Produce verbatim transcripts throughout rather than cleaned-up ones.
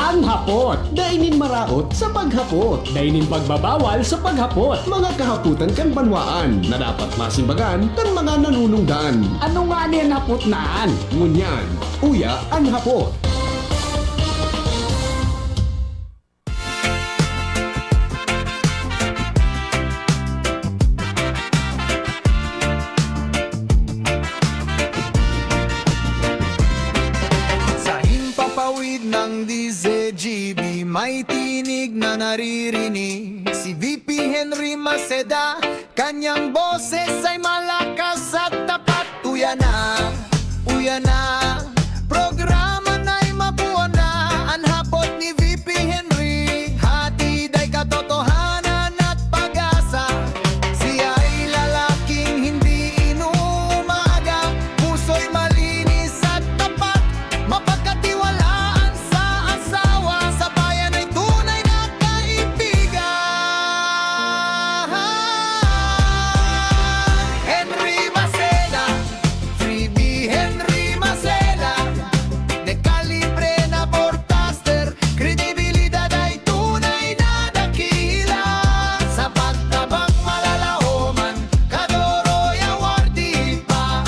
An hapot. Dai nin maraot sa paghapot. Dai nin pagbabawal sa paghapot. Mga kahapotan kan banwaan na dapat masimbagan kan mga nanunungdan. Ano ngani an hapot na an? Ngunyan, uya an hapot. Sa himpapawid ng D Z G B, may tinig na naririnig. Si V P Henry Maceda, kanyang boses ay malakas at tapat. Uya na, uya na, programa na'y mabuo na. An hapot ni V P Henry, hatid ay katotohanan at pag-asa. Siya'y lalaking hindi inuumaga, puso'y malinis at tapat, mapagkatiwalaan sa asawa, sa bayan ay tunay na kaibigan. Henry Maceda, Freebie Henry Maceda, de kalibre na broadcaster, kredibilidad ay tunay na dakila. Sa pagtabang malalaoman, Kadoroy Awardee pa.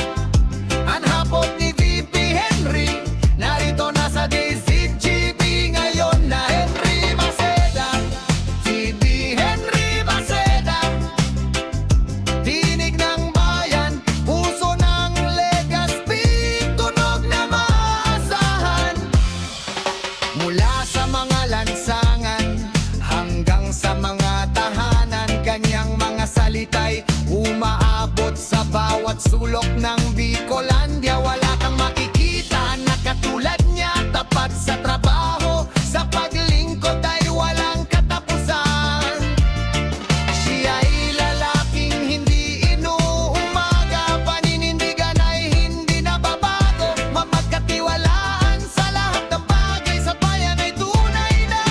An hapot ni V P Henry, narito na sa D Z G B ngayon na Henry Maceda. V P Henry Maceda, tinig ng bayan, puso ng Legazpi, tunog na maasahan. Mula sa mga lansangan hanggang sa mga tahanan, kanyang mga salita'y umaabot sa bawat sulok ng Bicolandia. Wala kang makikita na katulad niya, tapat sa trabaho, sa paglingkod ay walang katapusan. Siya'y lalaking hindi inuumaga, paninindigan ay hindi nababago, mapagkatiwalaan sa lahat ng bagay, sa bayan ay tunay na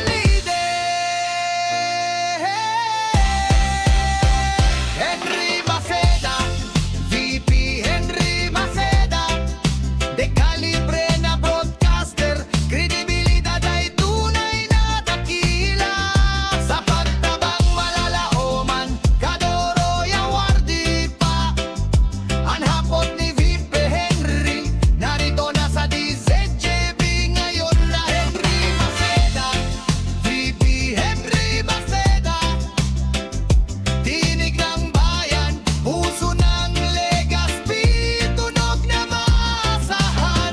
lider. Henry Maceda, V P Henry Maceda, de kalibre na broadcaster, kredibilidad ay tunay na dakila. Sa pagtabang malalaoman, Kadoroy Awardee pa. An hapot ni V P Henry, narito na sa D Z G B ngayon na Henry Maceda, V P Henry Maceda. Tinig ng bayan, puso ng Legazpi, tunog na maasahan.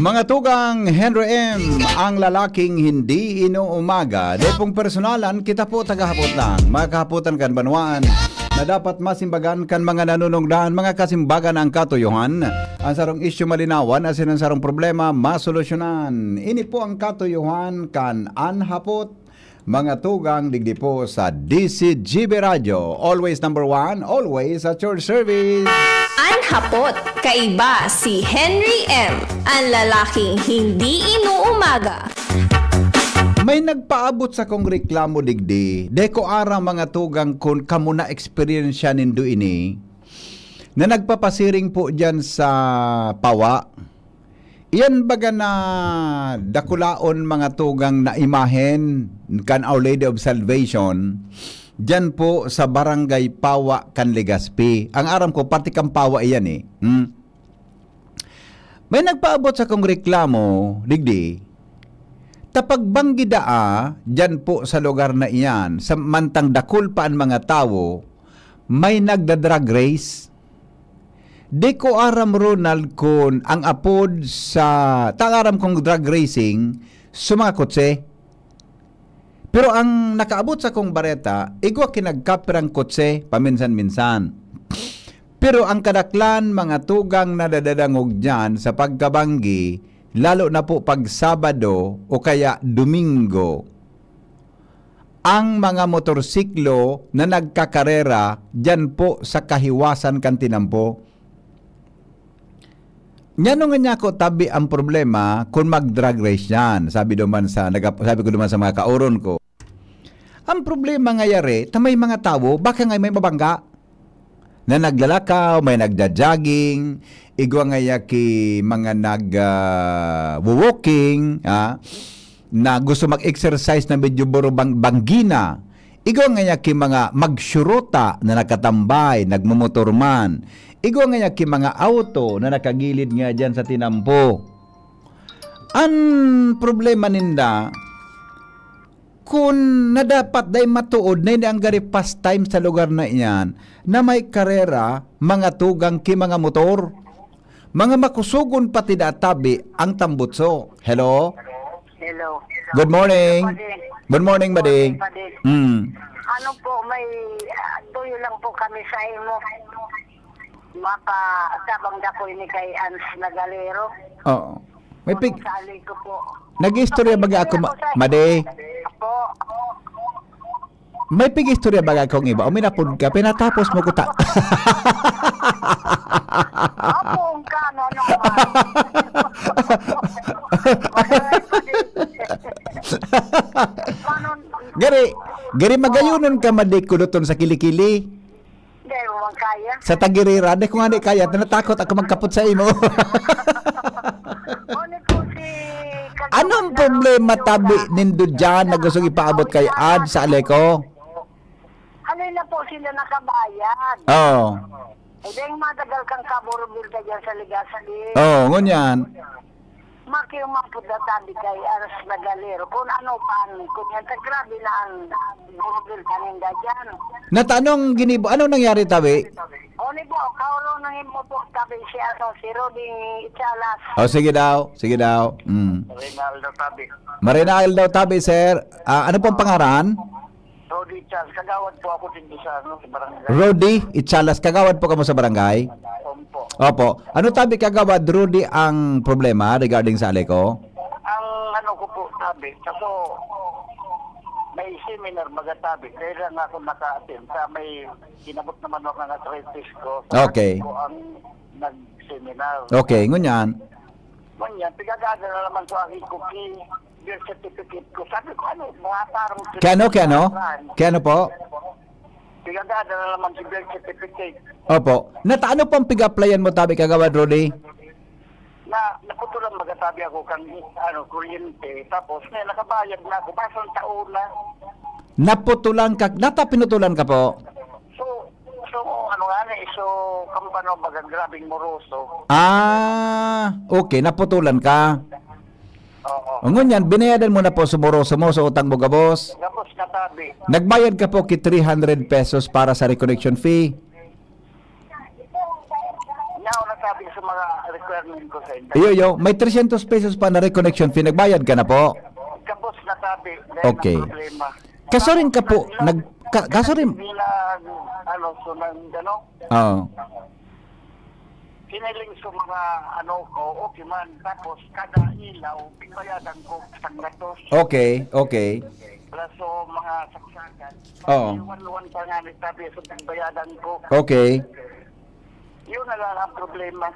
Mga tugang Henry M, ang lalaking hindi inuumaga. Dai pong personalan, kita po tagahapot lang. Mga kahapotan kan banwaan na dapat masimbagan kan mga nanunungdan, mga kasimbagan ang katuyohan. Ang sarong isyu malinawan, asin ang sarong problema masolusyonan. Ini po ang katuyohan kan An Hapot, mga tugang digdi po sa D Z G B Radyo. Always number one, always at your service. An Hapot, kaiba si Henry M, ang lalaking hindi inuumaga. May nagpaabot sakong reklamo digdi. Dai ko aram, mga tugang, kun kamo na eksperyensya nindo ini, na nagpapasiring po diyan sa pawa. Iyan baga na dakulaon, mga tugang, na imahen kan Our Lady of Salvation, diyan po sa Barangay Pawa kan Legazpi. Ang aram ko, parte kan Pawa iyan eh. Hmm? May nagpaabot sakong reklamo, digdi, ta pagbanggi daa, diyan po sa lugar na iyan, sa mantang dakul pa an mga tawo, may nagda-drag race. Di ko aram, Ronald, kun ang apod sa, ta ang aram kong drag racing, sa mga kotse. Pero ang nakaabot sakong bareta, igwa ki nagkapirang kotse paminsan-minsan. Pero ang kadaklan, mga tugang, nadadadangog diyan sa pagkabanggi, lalo na po pag Sabado o kaya Domingo, ang mga motorsiklo na nagkakarera diyan po sa kahiwasan kan tinampo. Nyano nga niya ako tabi ang problema kun mag-drag race yan? Sabi duman sa, nagap-, sabi ko duman sa mga kaoron ko, Ang problema nga yari, ta may mga tawo, baka nga may mabangga na naglalakaw, may nagja-jogging, igwa nga ya ki mga nag, ah, wo-walking, ah, na gusto mag-exercise na medyo buro bang-, banggi na. Igwa nga ya ki mga magsyurota na nakatambay, nagmomotor man. Igwa nga ya ki mga auto na nakagilid nga diyan sa tinampo. An problema ninda, kun na dapat dai matuod na ini an gari pastime sa lugar na iyan, na may karera, mga tugang ki mga motor, mga makusogon pati da tabi ang tambutso. Hello? Hello. Good morning. Padi. Good morning, Madi. Padi. Mm. Ano po, may, ah, tuyo lang po kami sa imo. Mapa, tabang da po ini kay Ans Nagalero. Oo. May pig-, Sa Aliko po. Nag-istorya baga ako, ma-, Madi? Po. May pig-istorya baga akong iba? O may napod ka, pinatapos mo ko ta- Opo, ang kano, ano ba? Gari, gari, magayonon ka, Madi, kuloton sa kilikili. Hindi mo man kaya. Sa tagirira, di ko nga di kaya, natakot ako magkapot sa imo. Ano po si Kagawad Anong na problema, Rocky tabi Dora? Nindo dyan na gusto ipaabot kay Ad sa Aleco? Halin na po sila nakabayad. Oo. Eh, dahil matagal kang kaburubulta dyan sa Legazpi. Oo, ngunyan. Makiuman po na tabi kay Aras Nagalero. Kung ano pa ang, kung yan, ta grabe na ang burubulta ninda dyan. Nata, anong ginibo-, anong nangyari, tabi? O, ni po, kauro nang imo po, tabi si, ano, si Rudy Chalas. O, sige daw, sige daw. Mm. Rinaldo tabi. Marinal daw tabi, sir. Ah, ano pong pangaran? Rudy Charles, kagawad po ako dito sa, ano, sa barangay. Rudy Ichalas, kagawad po kamo sa barangay? Opo. Opo. Ano tabi, kagawad Rudy, ang problema regarding sa Aleco? Ang ano ko po, tabi, kaso may seminar, baga tabi, kaya lang ako naka-attend sa may kinabot naman ako ng arthritis ko. Sa Okay. Ko ang nag-seminar. Okay, ngunyan. Ngunyan, pigagada na naman ko ang ikuki, birth certificate ko. Sabi ko, ano, mga parang Kaya ano, kaya ano? Kaya ano po? Pigagada na naman si birth certificate. Opo. Nata, ano pong pig-applyan mo, tabi, kagawad Rudy? Na, naputulan magatabi ako kang, ano, kuryente. Tapos, ngayon, nakabayad na ako. Pasang taon na. Naputulan ka, nata pinutulan ka po? So, so, ano nga na, eh, so, kampano, baga, grabing moroso. Ah, okay. Naputulan ka. Oo. O, ngunyan, binayadan mo na po sa moroso mo, sa utang mo gabos? Gabos na tabi. Nagbayad ka po ki three hundred pesos para sa reconnection fee? Now, nasabi sa mga requirement ko sa inyo. Iyo, iyo. May tresyentos pesos pa na reconnection fee. Nagbayad ka na po? Gabos na tabi. Dahil Okay. Ang problema. Kaso rin ka po, Nag-, nag-, ka-, kaso rin Hindi na, ano, so, nang, ano, Oo. Hiniling sa mga, ano, ko, okay man. Tapos, kada ilaw, pigbayadan ko, isang gatos. Okay, okay. Plus, so, mga saksakan. Oo. One-one pa nga, nagsabi, so, pigbayadan ko. Okay. Yun na lang ang problema.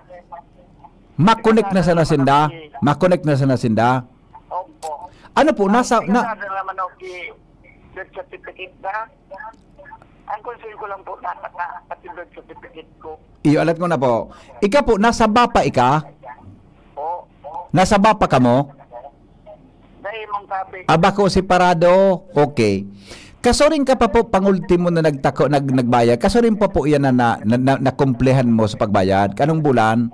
Makonek na sana sinda? Makonek na sana sinda? Opo. Ano po, nasa, na Pinagkada naman ako ki birth certificate na. Ang concern ko lang po, nasa ka, pati birth certificate ko. Iyo, alat ko na po. Ika po, nasa bapa ika? Po. Nasa bapa ka mo? Dahil mong sabi. Aba ko, separado. Okay. Kasuring ka pa po, pangultimo na nagtako, nag-, nagbayad. Kasuring pa po yan na, na, na, na, nakumplehan mo sa pagbayad. Anong bulan?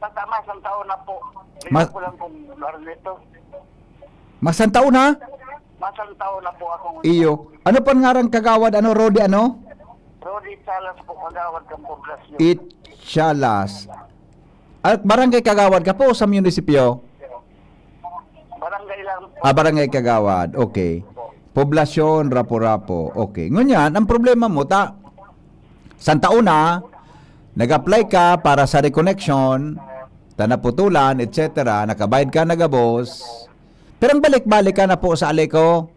Basta masang taon na po. Ma- Hindi ko lang kung ano nito. Masang taon, ha? Masang taon na po akong Iyo. Ano pang ngaran, kagawad? Ano, Rodi, ano? Rodi Salas po, kagawad ng poblasyon. Itchalas. At barangay kagawad ka po sa munisipyo? Barangay lang po. Ah, barangay kagawad. Okay. Poblasyon, Rapu-Rapu. Okay. Ngunyan, ang problema mo, ta-, Santa Una, nag-apply ka para sa reconnection, ta naputulan, et cetera. Nakabayad ka na gabos. Pero ang balik-balik ka na po sa Aleco?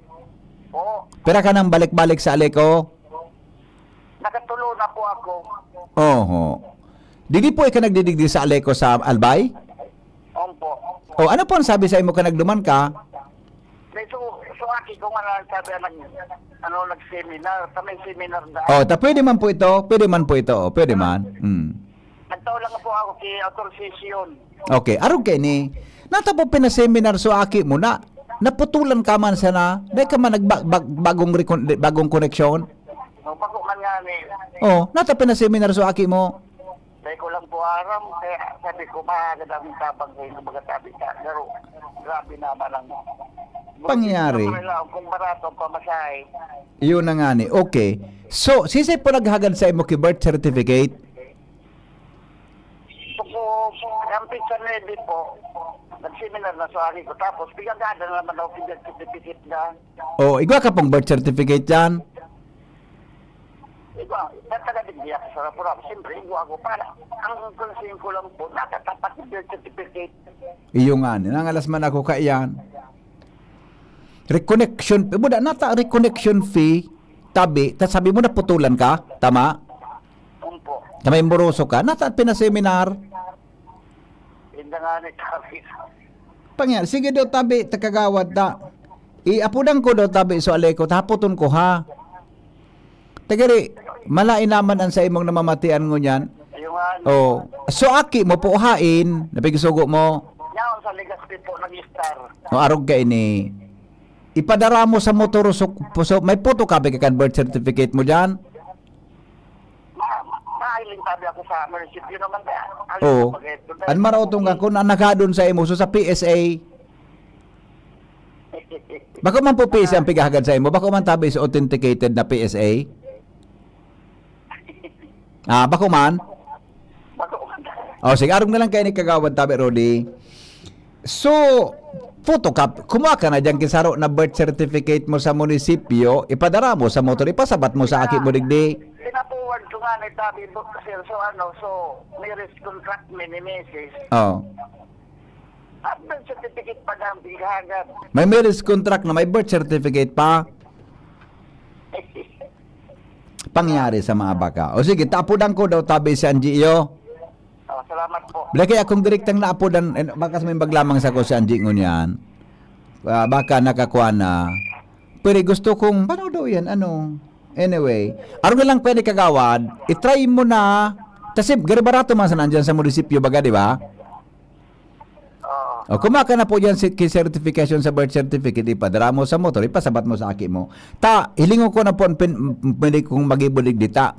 Po. Pira ka nang balik-balik sa Aleco? Nakatulo na po ako. Oho. Didi po ika nagdidigdi sa Aleco sa Albay? Opo. O, ano po ang sabi sa imo ka nagduman ka? May su-, suwat Ikaw nga lang sabi, nag, ano, nag-seminar. Sa may seminar na. Oh, ta pwede man po ito. Pwede man po ito. Oh, pwede man. Mm. Nagtao lang po ako kay authorization. Okay, arog kay ni. Nata po pinaseminar so aki mo na. Naputulan ka man sana. Dahil ka man nagba- bag- bagong recon- bagong koneksyon. No, bako man nga ni. Oh, nata pinaseminar so aki mo. Dahil ko lang po aram, kaya sabi ko, mahagad akong tabang sa inyo, baga sabi ka, pero grabe naman ang Pangyari. Kung barato ang pamasahe. Yun na nga ni. Okay. So, sisay po naghagad sa imo ki birth certificate? Ako, kampit sa Navy po, nag-seminar na sa ari ko. Tapos, pigagada na naman ako, pigagkitipikit na. O, igwa ka pong birth certificate yan? Igwa, nataga digdi ako sa Rapura. Siyempre, igwa ako para. Ang concern ko lang po, nakatapat yung birth certificate. Iyo nga, nangalas man ako kaiyan. Reconnection, buda, nata reconnection fee, tabi, ta sabi mo naputulan ka, tama? Umpo. Sa may Moroso ka, nata pinaseminar. Inda nga ni tabi. Pangyari, sige daw tabi, takagawad ta. Iapudan ko daw tabi so alay ko, tahapoton ko ha. Tagari, malain naman ang sa imong namamatian ngunyan. Ayun nga. Oh. So, aki mo po hain, napigsugo mo. Yaon sa Legazpi po, nag-star. O, arog ka ini. Ipadara mo sa motor, so, so, may photocopy ka kan birth certificate mo dyan? Ma, ma, mahiling sabi ako sa munisipyo naman kaya. Ano Oo. Pag-, An maraotong ka, kung ang nakadon sa imo, so sa P S A, bako man po P S A ang pigahagad sa imo, bako man tabi sa authenticated na P S A? Ah, bako man? Bako man. O, sige, arog na lang kayo ni Kagawad Tabi, Rudy. So, photocop, kumuha ka na dyan kisaro na birth certificate mo sa munisipyo, ipadara mo sa motor, ipasabat mo sa aki mo digdi. Pinapuwad ko nga ni Tabi, sir, so ano, so, marriage contract mi ni misis. Oh. At birth certificate pa nga ang pigahagad. May marriage contract na may birth certificate pa. Pangyari sa mga baka. O sige, tapudan ko daw tabi si Angie iyo. Oh, salamat po. Bila kaya akong direktang naapodan, eh, baka sa may baglamang sa ko si Angie ngunyan. Ah, baka nakakuha na. Pero gusto kong, paano daw yan? Ano? Anyway, arog na lang pwede kagawad, itry mo na. Kasi gari barato man sa nandyan sa munisipyo, baga, di ba? Oo. O, kumuha ka na po dyan si, ki-, certification sa birth certificate, ipadara mo sa motor, ipasabat mo sa aki mo. Ta, hilingon ko na po ang pin-, pwede kong magibulig di ta.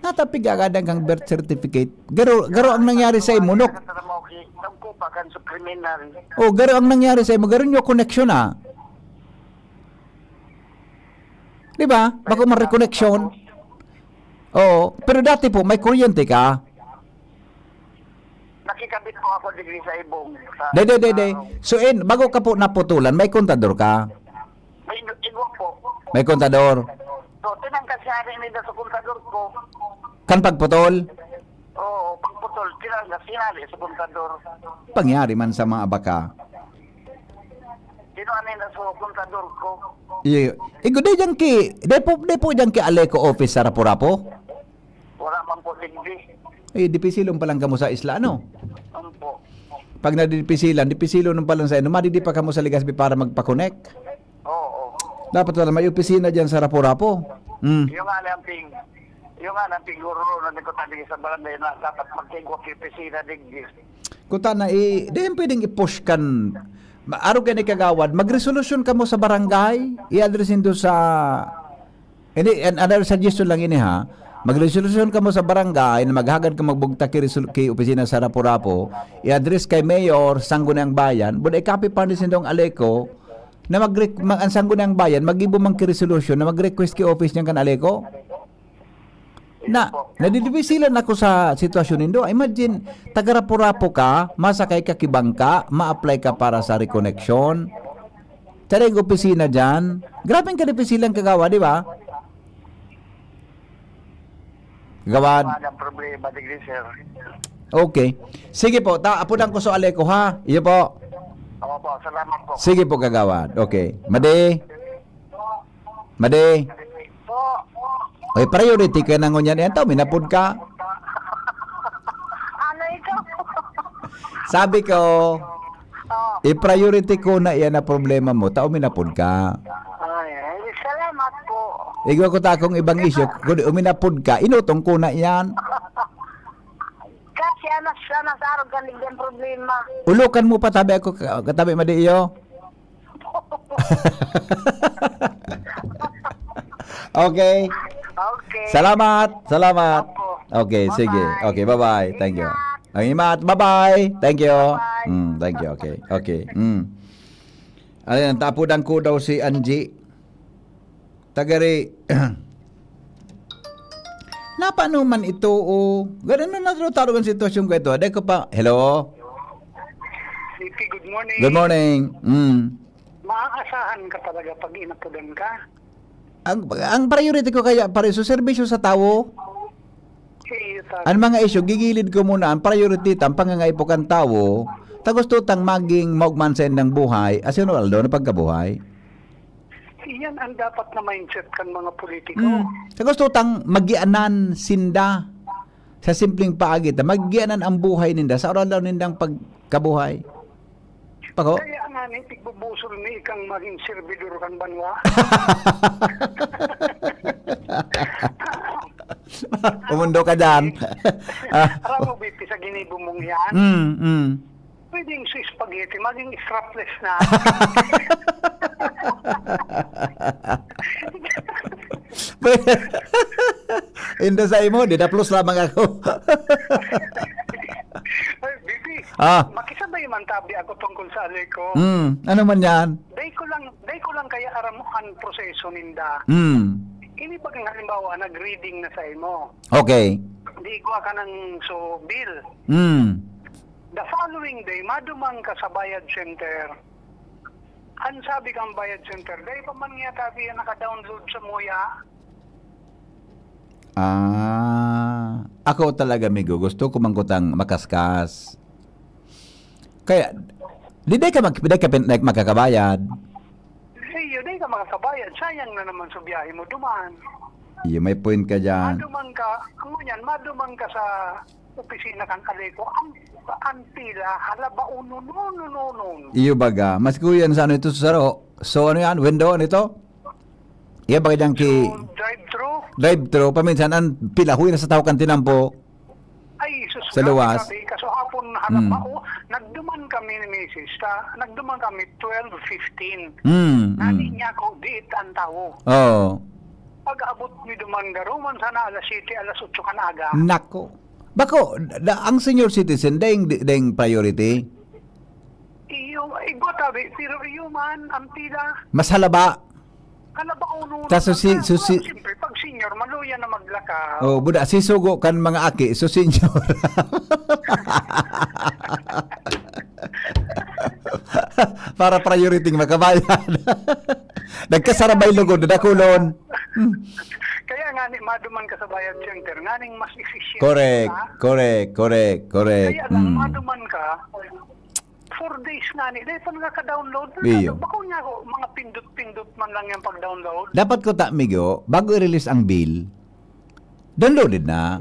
Natapig agadan kang birth certificate. Garo, garo ang nangyari sa imo, no? Nagkataram ako ki-, nagkupa kan sa kriminal. O, garo ang nangyari sa imo, garo nyo koneksyon, ah. Di ba? Bako man rekoneksyon. Oo, pero dati po, may kuryente ka. Nakikabit po ako digdi sa ibong. Sa, Day, day, day, day. ah, So, in, bago ka po naputulan, may kontador ka. May igwa po. May kontador. So, tinangkas siya rin nila sa kontador ko. Kan pagputol? Oo, pagputol, tinangkas, sinali sa kontador. Pangyari man sa mga baka. Kinuha nila sa kontador ko. Iyo. Igo, day dyan ki, day po, day po dyan ki Aleco office sa Rapu-Rapu? Wala man po digdi. Eh, dipisilon pa lang kamo sa isla, ano? Ano po? Pag nadidipisilan, dipisilon pa lang sa inyo, madidi pa kamo sa Legazpi para magpa-connect. Oo. Dapat wala may opisina dyan sa Rapu-Rapu. Mm. Yung nga lang ping, yung nga lang ping guro na nagkutabi sa barangay na dapat magkaigwa yung opisina digdi. Kuta na i, di yan pwedeng i-push kan, ma-, aro ka ni kagawad, magresolusyon kamo sa barangay, i-address nindo sa, hindi, an-, another suggestion lang ini ha, magresolusyon kamo sa barangay na maghagad ka magbugtak ki resol-, ki opisina sa Rapu-Rapu, i-address kay Mayor, Sangguniang Bayan, buda i-copy pa ni Sindong Aleco, na mag-, mag-, ang Sangguniang Bayan, mag-ibo man ki resolution na mag-request ki office niyan kan Aleco. Na, nadidibisilan ako sa sitwasyon nindo. Imagine, taga Rapu-Rapu ka, masakay ka ki bangka, ma-apply ka para sa reconnection. Tara yung opisina dyan. Grabe ang kadipisilan kagawa, di ba? Kagawad. Wala nang problema, digdi, sir. Okay. Sige po, ta apudan ko so Aleco, ha? Iyo po. Opo, salamat po. Sige po, kagawad. Okay. Madi. Madi. Po. Oy, priority ka na ngunyan. Yan, tao, minapod ka. Ano ito? Sabi ko, Oh. i-priority ko na yan na problema mo. Tao, minapod ka. Igwa ko ta akong ibang isyu, kung uminapod ka, inutong ko na yan. Kasi anas, anas arog kan digdi ang problema. Ulokan mo pa, tabi ako, ka-, katabi madi iyo. Okay. Okay. Salamat, salamat. Opo. Okay, sige. Bye-bye. Okay, bye-bye. Thank you. Ingat. Ang imat, bye-bye. Thank you. Bye-bye. Mm, thank you. Okay, okay. Mm. Ano yan, tapudan ko daw si Angie. Tagari. Napano man ito, o? Ganun na natutulog ang sitwasyon ko ito. Dahil ko pa, hello? C P, good morning. Good morning. Mm. Maaasahan ka talaga pag inapudan ka? Ang, ang priority ko kaya, pare, so serbisyo sa tawo. Sige, sir. Ang mga isyu, gigilid ko muna. Ang priority, ang pangangaipo kan tawo, ta gusto tang maging maugman sa indang buhay, asin aldaw na pagkabuhay. Iyan ang dapat na mindset kan mga politiko. Mm. Sa gusto tang magianan sinda sa simpleng paagi, ta magianan ang buhay ninda sa oral daw nindang pagkabuhay. Pako? Kaya nga ni, tigbubusol ni ikang maging servidor kan banwa. Umundo ka dyan. Ah. Alam mo, B P, sa ginibo mong yan, Mm, mm. Pwedeng si spaghetti, maging strapless na. Pwede. Inda sa imo, di na plus lamang ako. Ay, B P, Ah. Makisabay man tabi ako tungkol sa Aleco. Mm, ano man yan? Dai ko lang, dai ko lang kaya aram an proseso ninda. Mm. Ini bagang halimbawa, nag-reading na sa imo. Okay. Di igwa ka nang so bill. Mm. The following day, maduman ka sa bayad center. An sabi kan bayad center, dai pa man niya tabi yan naka-download sa muya. Ah, ako talaga, amigo, gusto ko man kutang makaskas. Kaya, di, di ka mag-, di ka pin-, like, makakabayad. Iyo, di ka makakabayad. Sayang na naman sa biyahe mo duman. Iyo, may point ka dyan. Maduman ka, ang ngunyan, maduman ka sa opisina kan Aleco, ang, ang pila, hala ba, unon, unon, unon. Iyo baga, mas kuyan sa ano ito, sa saro. So, ano yan? Window, ano ito? Iya baga dyan ki- So, drive-thru? Drive-thru, paminsan, ang pila, huwi na sa tao kan tinampo. Ay, sus, Sa grabe, luwas? Grabe. Kaso hapon, hala Mm. ba, oh, nagduman kami ni misis, ta, nagduman kami twelve fifteen. Mm, Nani mm. niya ko, diit ang tao. Oo. Pag-abot mi duman, garuman sana alas siyete, alas otso kan aga. Nako. Bako, da, ang senior citizen, daing, daing priority? Iyo, igwa tabi, pero iyo man, ang pila. Mas halaba. Halaba, uno, Ta, so si, so si Siyempre, pag senior, maluya na maglakad. Oh, buda, si sugo kan mga aki, so senior. Para priority ang makabayad. Nagkasarabay lugod, dakulon. Hmm. Kaya nga ni, maduman ka sa bayad center, nga ning mas efficient Correct, ka. Correct, correct, correct. Kaya lang, Mm. maduman ka, four days nga ni, dahil pa nga ka-download na Iyo. nato. Bako niya ako, mga pindot-pindot man lang yung pag-download. Dapat ko ta, amigo, bago i-release ang bill, downloaded na.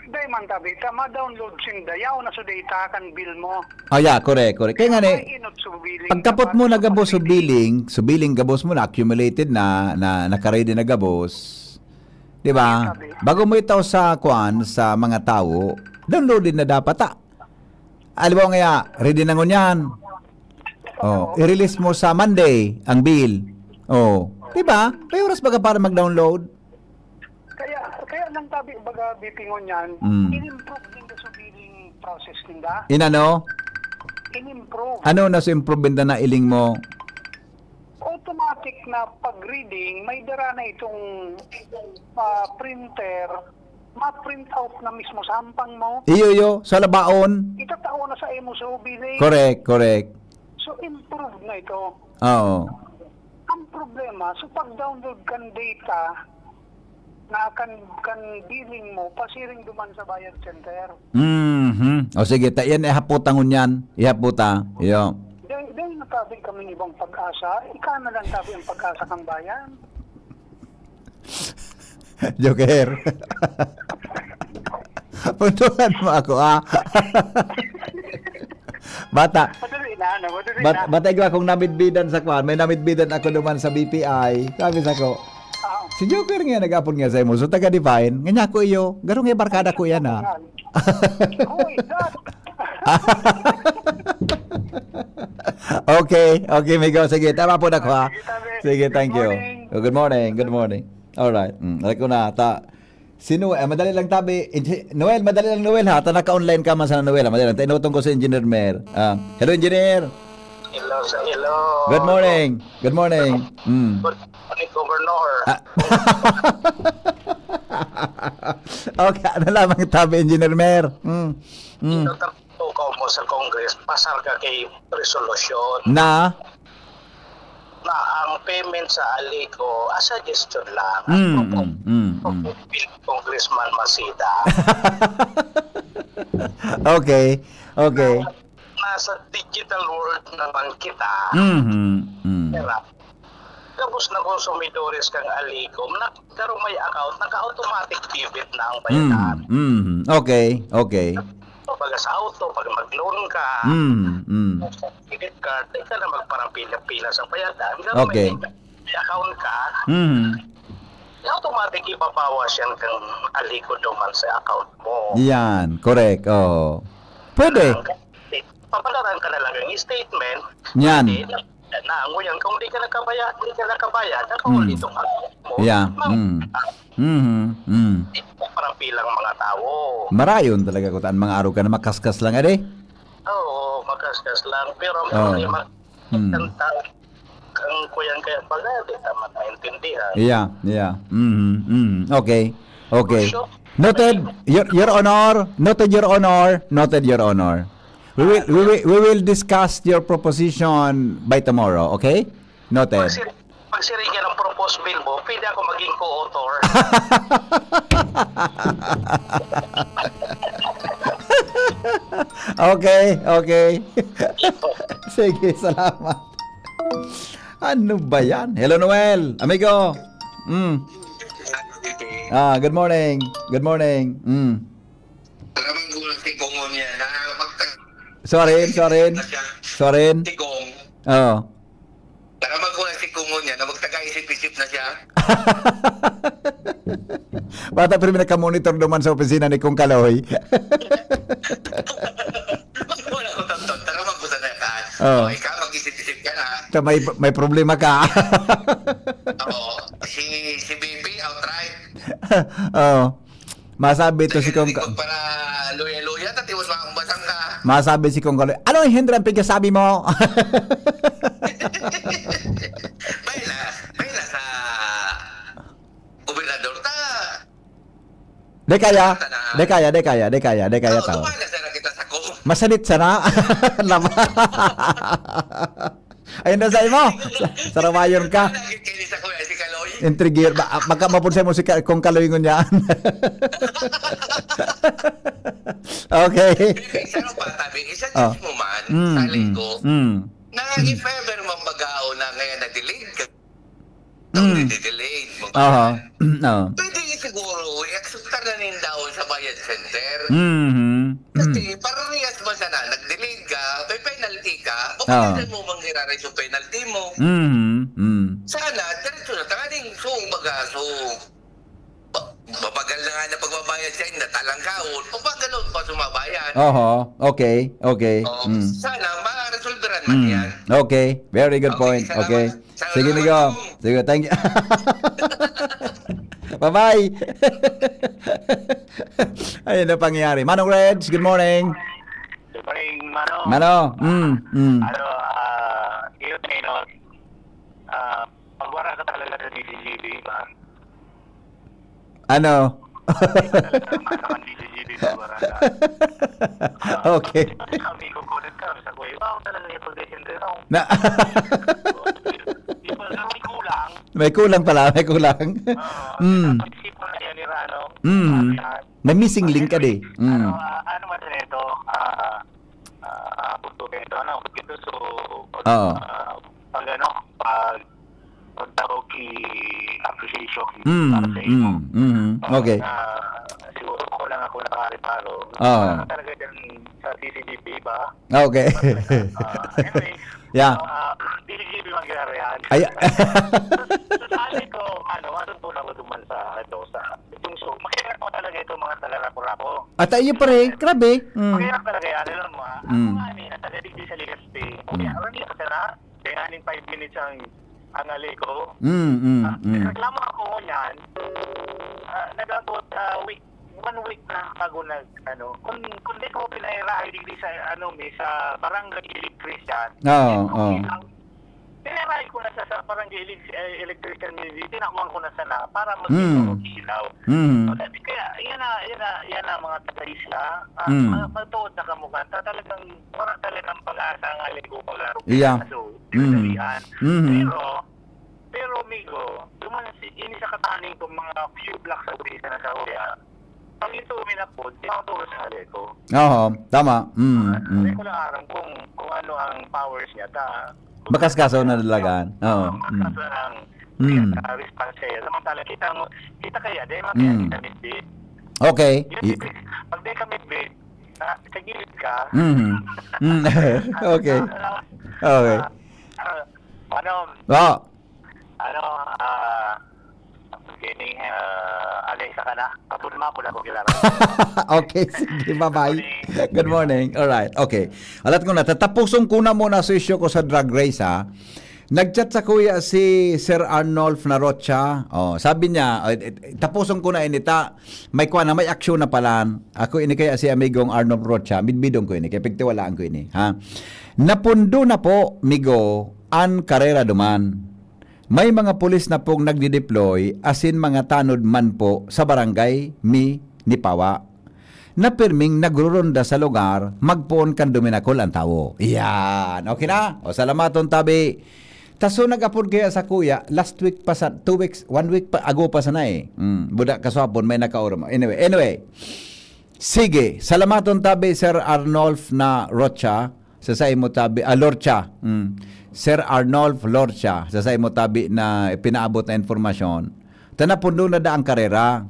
Dai man tabi ta, ma-download sinda. Yaw na so data kan bill mo. Ah, yeah, correct, correct. Kaya nga ni, Mainot so billing pagkapot dapat mo na sa gabos so pag-billing. billing, so billing gabos mo na, accumulated na, na nakaready na gabos. Di ba? Sabi. Bago mo itaw sa kuan, sa mga tawo, downloaded na dapat, ah. Alam mo nga, ready na ngunyan. Oh, Oo. i-release mo sa Monday ang bill. Oh, di ba? May oras ba ka para mag-download? Kaya, kaya lang tabi, baga, bipingon yan, Mm. in-improve din ka sa billing process ninda. In ano? In-improve. Ano na sa improvement na nailing mo? Automatic na pag-reading, may dara na itong, ah, printer, ma-print out na mismo sa hampang mo. Iyo, iyo, sa labaon. Itatao na sa imo sa billing. Correct, correct. So, improve na ito. Oo. Ang problema, so pag-download kan data na kan, kan billing mo, pasiring duman sa bayad center. Mhm. O sige, ta, yan, ihaputa ngunyan. Ihaputa. Iyo. Dahil, dahil natabing kami ng ibang pag-asa, ika na lang tabi ang pag-asa kang bayan. Joker. Puntuhan mo ako, ah. Bata. Madali na, ano? Madali Bat-, na. Bata, igwa akong namidbidan sa kwan. May namidbidan ako duman sa B P I. Sabi sa ko, Si Joker nga nag-apod nga sa imo. So, taga Divine. Nga niya ko iyo. Garo nga barkada ko yan, ha? Uy, God! Okay, okay, Migo. Sige, tama po na ko, ha? Sige, tabi. Sige, thank you. Morning. Oh, good morning, good morning. Alright. Mm, alam ko na, ta, si Noel, ah, madali lang tabi. Eh, si Noel, madali lang, Noel, ha? Ta naka-online ka man sa Noel, ha? Madali lang. Ta, inutong ko si Engineer Mer. Ah, hello, Engineer. Hello, sir. Hello. Good morning. Good morning. Mm. Good morning, Governor. Ah. Okay, ano lamang tabi, Engineer Mer? Mm. Mm. Ito, tabi ko mo sa Congress, pasar ka kay resolusyon. Na? Na ang payment sa Alico, a suggestion lang. Mm, Ang mm, mm, mm. Congressman Masida. Okay, okay. Nasa digital world naman kita. Mhm, mm. Diba? Tapos na konsumidores kang Alico, na, pero may account, naka-automatic debit na ang bayaran. Mm, mm. Okay, okay. So, pag sa auto, pag mag-loan ka, Mm, mm. credit card, di ka na magparapila-pila sa bayaran. Pero Okay. may, may account ka, Mm. automatic ibabawas yan kang Alico duman sa account mo. Yan, correct. Oo. Pwede. Ang, papadaran ka na lang ang statement. Yan. Pwede na, na, ngunyan, kung di ka nakabaya-, di ka nakabayad, ako Mm. itong account mo. Yeah. Ma'am, Mm. Mhm. Mm. Parang pilang mga tao. Marayon talaga kuta an mga arog ka na makaskas lang, ade? Oo, makaskas lang. Pero ang Oo. problema, Mm. ang tao, ang kuyan kaya pala, di naman naintindihan. Yeah, yeah. Mhm, mhm. Okay. Okay. Sure. Noted, Your, Your Honor. Noted, Your Honor. Noted, Your Honor. We will, we will, we will discuss your proposition by tomorrow, okay? Noted. Pag sir-, pag sirigyan ang proposed bill mo, pwede ako maging co-author. Okay, okay. Sige, salamat. Ano ba yan? Hello, Noel. Amigo. Mm. Ah, good morning. Good morning. Mm. Tara, magkulang si Kong niya na magtag- Sorin, Sorin. Na siya. Sorin. Si Kong. Oo. Tara, magkulang si Kong niya na magtaga-isip-isip na siya. Bata, pero may nakamonitor naman sa opisina ni Kong Kaloy. Wala ko, Tonton. Tara, magkulang na ka. Oo. O, ikaw, mag-isip-isip ka na. Ta may, may problema ka. Oo. Si, si B P, outright. Oo. Masabi to si Kong Ka- Para luya-luya, tatiwas mga kumbasang ka. Masabi si Kong Kaloy, "Ano yung hindrance pigkasabi mo?" May na, may na sa gobernador ta. Di kaya, Tana. di kaya, di kaya, di kaya, di kaya Oo, tao. Tumana sana kita sa ko. Masanit sana. Lama. Ayun na sa imo. Sa-, sarawayon ka. Lagi kayo sa kuya, si Kaloy. Intrigir. Ba, magka mapon sa imo si Ka-, Kong Kaloy ngunyan. Okay. Pero isa no pa, tabi, isa Oh. mo man, Mm, sa mm, linggo, mm. na Mm. if ever man baga o na ngayon na-delay ka, Mm. na-delay, Aha. Oo. pwede siguro, i-acceptar na nin daon sa Bayad Center. Mhm. Kasi Mm. parehas man sana, nag-delay ka, may penalty ka, Oo. mapayagan mo mang irares yung penalty mo. Mhm. Mm. Sana, diretso na, tanganing suong baga, so, ba-, mabagal na nga na pagbabayad sa inyo, talang kaon, papagalon pa sumabayad. Oho, okay, okay. Oh, Mm. sana, maresolveran man Mm. yan. Okay, very good Okay, point. salamat. Okay. Salamat, Sige, amigo. Kong. Sige, thank you. Bye-bye. Ayun na pangyayari. Manong Reds, good morning. Good morning, Mano. Mano, mm, mm. Ano, ah, yun, eh, no? Ah, magwara ka talaga sa D C G B, ba? Ano? Talaga, mano, ang D C G B, magwara ka. Okay. Kami, kukulit ka, sa kuya. Wow, talaga yung condition din, no? Na- Di ba, may kulang? May kulang pala, may kulang. Oo, Mm. dapat isipan na yan, Irano. Mm. Sabi na, May missing link ka, di? Mm. Ano, ah, ano man ito? Ah, ah, punto ka ito, ano? Ito, so, pag, Oo. ah, pag ano, pag, pag tawag ki appreciation Mm, para sa imo. mm, mm. Okay. Ah, siguro ko lang ako nakareparo. Oo. Ano talaga dyan sa C C T V ba? Okay. Ah, anyway, Yeah. ah, D C G B Mangyari yan. Ay- Sa, sa, sa ko, ano, ano po na ako ako. At iyo pare, grabe. Mm. Kaya talaga yan, alam mo, ah, Mm. ako nga ni, nasa Legazpi. Okay, Mm. alam niyo kasi na, kaya nga ning five minutes ang, ang ali ko. Mm, mm, Ah, mm. reklamo ako ngunyan. Ah, nag-abot, ah, week, one week na bago nag, ano, kung, kung di ko pinairahay digdi sa, ano, may sa barangay electrician. Oo, Ito, oo. ilaw. Pinairahay ko na sa, sa barangay elec- eh, electrician, tinakbuhan ko na sana para mag Hmm. ilaw. Mm. So, sabi, kaya, yan na, yan na, yan na, mga taga-isla, ah, Hmm. ma- matuod na kamo kanta, talagang, wala talagang pag-asa ang ali ko pag-araw. Yeah. So, Hmm. pinadalian. Mhm. Pero, pero, amigo, duman si, ini sa kataning kong mga few blocks away sa nasa Huya. Pag ito uminapod, di ako tulog sa hali ko. Oo, tama. Mm, Hindi mm. ko lang aram kung, kung ano ang powers niya. Ta, Bakas kaso na dalagaan. Oo. Ang Mm. kaso ang Mm. uh, response kaya. Samantala, kita mo, kita kaya, di ba? Mm. Kita midbit. Okay. Yun, Y- pag di ka midbit, ah, sa gilid ka, Mhm. Mm. Okay. ah, Okay. ah, ah, ano, Oh. ano, ah, kini, ah, alay sa kana. Kapag mapula ko kilala. Okay, sige, bye-bye. Good morning. All right. Okay. Alat ko na, tatapuson ko na muna sa isyu ko sa drag race, ha. Nag-chat sa kuya si Sir Arnolf na Rocha. Oh, sabi niya, eh, eh, tapuson ko na inita. May kuha na, may aksyon na palan. Ako ini kaya si amigong Arnolf Rocha. Bidbidong ko ini. Kaya pigtiwalaan ko ini, ha. Napundo na po, migo, an karera duman. May mga pulis na pong nagdi-deploy asin mga tanod man po sa barangay mi ni Pawa na pirming nagruronda sa lugar magpoon kan duminakol ang tawo. Iyan. Okay na? O, salamaton tabi. Taso nag-apod kaya sa kuya, last week pa sa, two weeks, one week pa, ago pa sana eh. Mm, buda kaswapon, may nakaurma. Anyway, anyway. Sige, salamaton tabi, Sir Arnolf na Rocha. Sa saimo tabi, ah, Lorcha. Mm. Sir Arnolf Lorcha, sa saimo tabi na pinaabot na impormasyon. Tanapundo na da ang karera.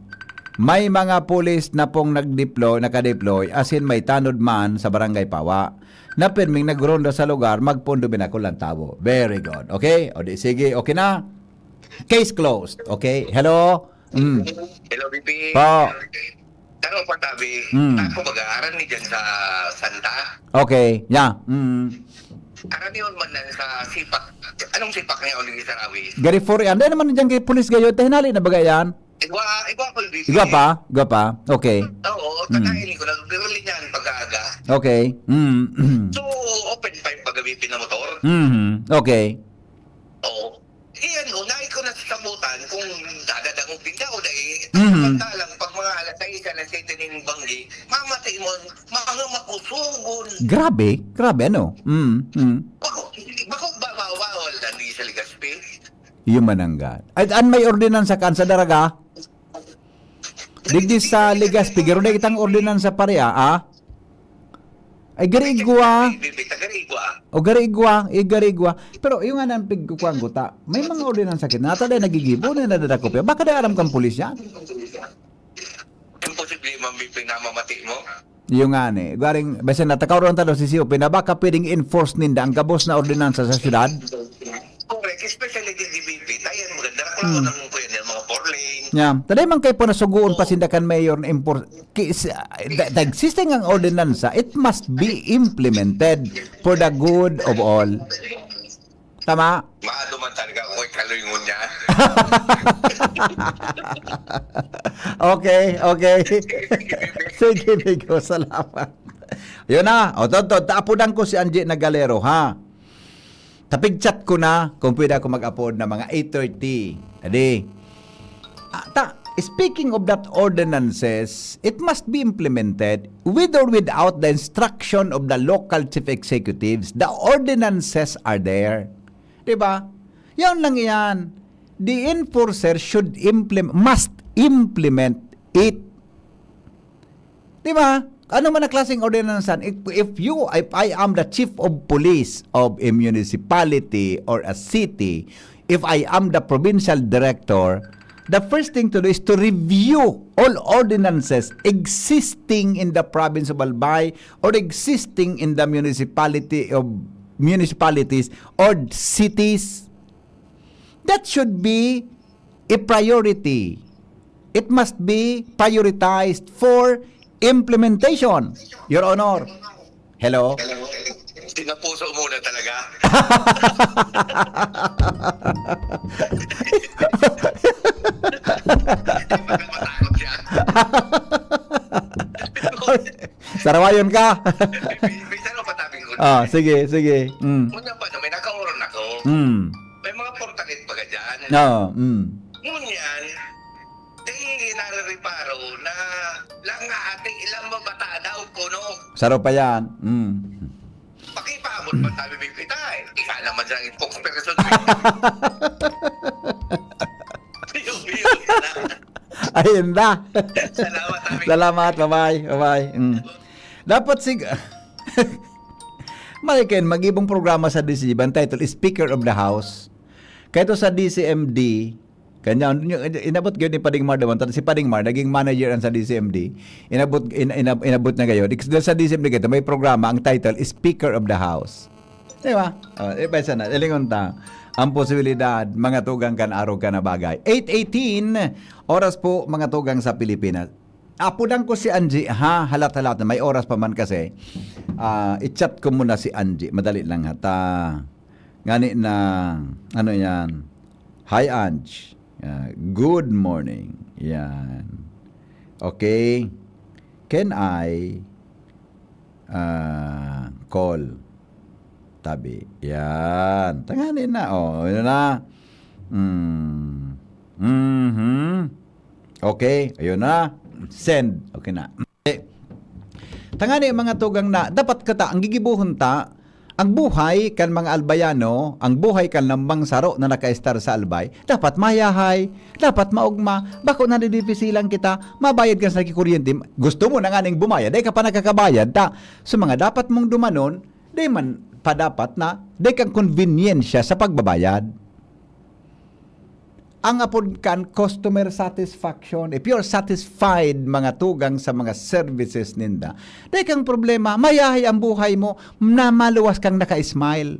May mga pulis na pong nag-deploy, nakadeploy, asin may tanod man sa Barangay Pawa na pirming nagronda sa lugar, magpoon duminakol ang tawo. Very good. Okay? O di, sige, okay na? Case closed. Okay? Hello? Mm. Hello, B P. Po. Tanong pa tabi, Hmm. Ako mag-aaral ni dyan sa Santa. Okay. Yeah. Mm. Karaniwan man lang sa sipak. Anong sipak niya ulit sa Rawis? Gari four, ano naman dyan kay Pulis Gayo? Tahinali na ba yan? Igwa, igwa ko yung B P. Igwa pa? Igwa pa? Okay. Oo, Hmm. tagahin ko. Nag-early niyan pag-aaga. Okay. Mm. So, open pa yung paggabi pinamotor. Mhm. Okay. Oo. Iyan, unay ko na sa sabutan kung dadadangog din daw dahil Mhm. lang pag mga alas sais, alas siyete ning banggi, mamatay mo, mga makusugon. Grabe. Grabe, ano? Mm. Mm. Bako, bako ba bawal na ni sa Legazpi? Yung manangga. Ay, an may ordinansa kan sa Daraga? Digdi sa Legazpi, garo na itang ordinansa pare, ah, ah? Ay, gari igwa. Bibita, gari igwa. O gari igwa, eh, gari igwa. Pero yung nga nang pigkukuan ko ta, may mga ordinansa kita. Nata dahil nagigibo na nadadakop yan. Baka dahil aram kang pulis yan? Imposible man may pinamamati mo. Yung nga ni, garing, basta natakaw ron talo si C O P na baka pwedeng enforce ninda ang gabos na ordinansa sa syudad. Correct, especially di D B P. Tayan maganda. Reklamo Hmm. ng kuya niya, mga four lane. Yeah. Taday man kayo po nasugoon pa sinda kan mayor na enforce. Ki-, s-, ah, the, the existing ang ordinansa, it must be implemented for the good of all. Tama? Maado man talaga ako kay Kaloy ngunyan. Okay, okay. Sige, Migo, salamat. Yun na. O, to, to, taapodan ko si Angie Nagalero, ha? Tapig-chat ko na kung pwede ako mag-apod na mga eight thirty. Adi, ah, ta, speaking of that ordinances, it must be implemented with or without the instruction of the local chief executives. The ordinances are there. Di ba? Yan lang yan. The enforcer should implement, must implement it. Di ba? Ano man ang klaseng ordinansa? If, if you, if I am the chief of police of a municipality or a city, if I am the provincial director, the first thing to do is to review all ordinances existing in the province of Albay or existing in the municipality of municipalities or cities. That should be a priority. It must be prioritized for implementation, Your Honor. Hello? Sinapuso muna talaga. Matakot siya. Sarawayon ka. Minsan mo patabi ko. Ah, sige, sige. Mm. Ngunyan pa na may nakaoron ako. Mm. May mga portalit baga dyan. Oo, mm. Ngunyan, di narereparo na lang nga ate, ilang mabata daw kuno. Saro pa yan. Mm. Pakipaabot pa tabi may kita eh. Ika naman sa spokesperson. Biyo-biyo ka na. Ayun na. Salamat, Ate. Salamat. Bye-bye. Bye-bye. Mm. Dapat sig... Malay kayo, mag-ibong programa sa D C G B, ang title is Speaker of the House. Kaya ito sa D C M D, kanya, inabot yun ni Pading Mar naman. Si Pading Mar, naging manager ang sa D C M D. Inabot, in, inab, inabot na kayo. Dahil sa D C M D kayo, may programa, ang title is Speaker of the House. Di ba? O, di ba, isa na? Ilingon ta. Ang posibilidad, mga tugang kan arog ka na bagay. Eight eighteen, oras po, mga tugang sa Pilipinas. Apudan ko si Angie, ha? Halat-halat na. May oras pa man kasi. Ah, i-chat ko muna si Angie. Madali lang, ha? Ta, ngani na, ano yan? Hi, Ange. Ah, good morning. Yan. Okay. Can I ah, call? Tabi. Yan. Tangani na. O, yun na. Mm. Mhm. Okay. Ayun na. Send. Okay na. Eh, tangani, mga tugang na, dapat kata, ang gigibuhon ta, ang buhay kan mga Albayano, ang buhay kan lambang saro na nakaestar sa Albay, dapat mayahay, dapat maugma, bako na didipisilan kita, mabayad ka sa kuryente. Gusto mo na nga ning bumayad, dai ka pa nakakabayad, ta. So, mga dapat mong dumanon, di man pa dapat na, di kang konbinyensya sa pagbabayad. Ang apod kan customer satisfaction. If you're satisfied, mga tugang sa mga services ninda, di kang problema, mayahay ang buhay mo, na maluwas kang naka-smile.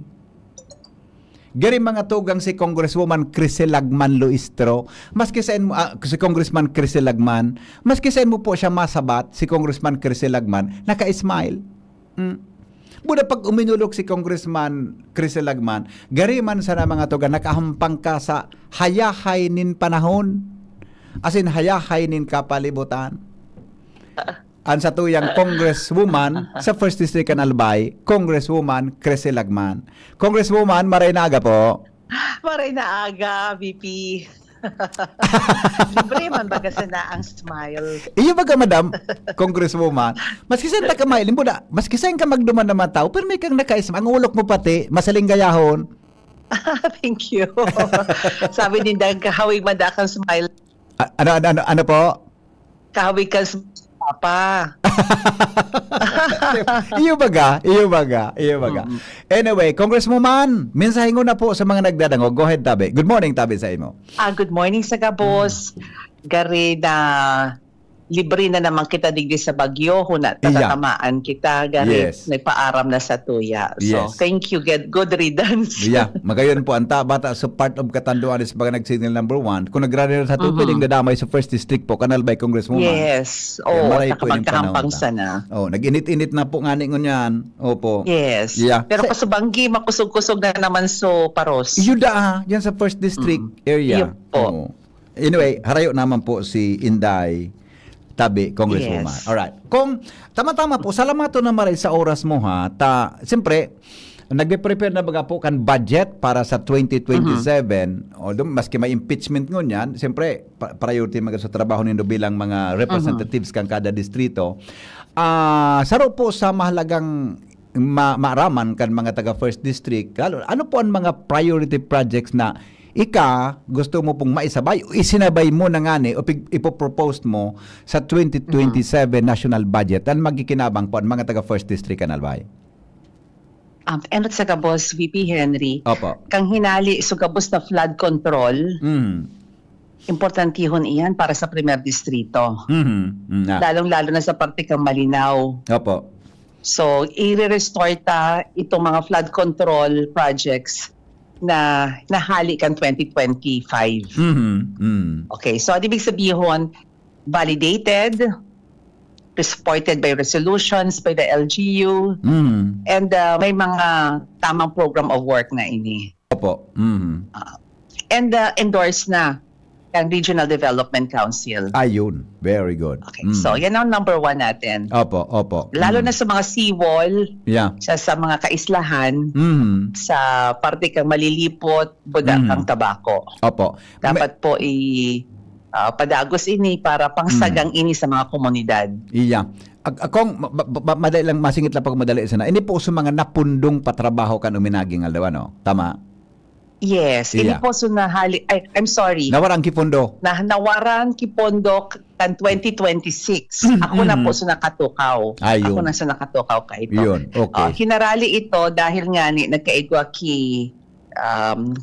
Gari mga tugang si Congresswoman Crisel Lagman Luistro, maski sain mo, ah, si Congressman Crisel Lagman, maski sain mo po siya masabat, si Congressman Crisel Lagman, naka-smile. Mm. Buda pag uminolok si Congressman Crisel Lagman, gari man sana mga tugang, nakahampang ka sa hayahay nin panahon. As in, hayahay nin kapalibutan. Ang satuyang congresswoman sa First District kan Albay, Congresswoman Crisel Lagman. Congresswoman, maray na aga po. Maray na aga, V P. Libre man baga sana ang smile. Iyo baga, madam, congresswoman, maski saan ta ka mahiling, buda, maski saan ka magduman na mga tao, pero may kang nakaism, ang ulok mo pati, masaling gayahon. Thank you. Sabi ninda, kahawig man da kang smile. A- ano, ano, ano, ano po? Kahawig kang smile, Papa. Iyo baga, iyo baga, iyo baga. Mm. Anyway, Congresswoman, mensahe mo na po sa mga nagdadangog. Go ahead, tabi. Good morning, tabi sa imo. Ah, good morning sa gabos. Gari na libre na naman kita digdi sa Bagyo, huna Iya. tatatamaan kita, gari Yes. nagpaaram na sa tuya. So, Yes. thank you, good, good riddance. Yeah, magayon po ang ta bata sa part of Katanduanes, mga nag-signal number one. Kung nagrarira sa tubig, Mhm. pwedeng dadamay sa first district po, kan Albay, Congresswoman. Yes. Kaya Oh, maray po yung nakapagkahambang panahon ta. Sana. Oh, nag-init-init na po nga ni ngunyan. Opo. Yes. Yeah. Pero Sa- kasubanggi, makusog-kusog na naman so paros. Yuda, ah, yan sa first district Mm. area. Yun po. Oo. Anyway, harayo naman po si Inday Tabi, Congresswoman. Yes. Alright. Kung tama-tama po, salamaton na maray sa oras mo ha. Ta, siyempre, nagpe-prepare na baga po kan budget para sa twenty twenty-seven. Although, maski may impeachment ngunyan, siyempre, pa- priority mga sa trabaho nindo bilang mga representatives kan kada distrito. Ah, saro po sa mahalagang ma- maaraman kan mga taga First District, lalo, ano po ang mga priority projects na ika gusto mo pong maisabay o isinabay mo na nga ni o pig- ipopropose mo sa twenty twenty-seven national budget? Ang magkikinabang po ang mga taga First District kan Albay. Um, enot sa gabos, V P Henry, Opo. kang hinali so gabos na flood control, Mm. importantihon iyan para sa primer distrito. Mhm. Mm, na. Lalong-lalo na sa parte kang Malinao. Opo. So, i-restore ta itong mga flood control projects na nahali kan twenty twenty-five. Mhm. Mm. Okay, so, ibig sabihin, validated, supported by resolutions by the L G U. Mm. And, ah, may mga tamang program of work na ini. Opo. Mm. Ah, and, ah, endorsed na ng Regional Development Council. Ayun. Very good. Okay. Mm. So, yan ang number one natin. Opo, opo. Lalo Mm. na sa mga seawall, Yeah. sa, sa mga kaislahan, Mm. sa parte kang Malilipot, Buda Mm. kang Tabaco. Opo. Dapat po i-, ah, padagos ini para pangsagang Mm. ini sa mga komunidad. Iya. Ag-, akong ma-, ma-, ma-, madali lang, masingit lang pag madali sana. Ini po sa mga napundong patrabaho kan uminaging aldaw, ano? Tama? Yes. Ini Iya. po sa nahali-, ay, I'm sorry. Nawaran ki pondo. Na, nawaran ki pondo k-, kan twenty twenty-six. Ako na Mm. po sa nakatukaw. Ayun. Ako na sa nakatukaw ka ito. Yun. Okay. Ah, hinarali ito dahil nga ni nagkaigwa ki, um,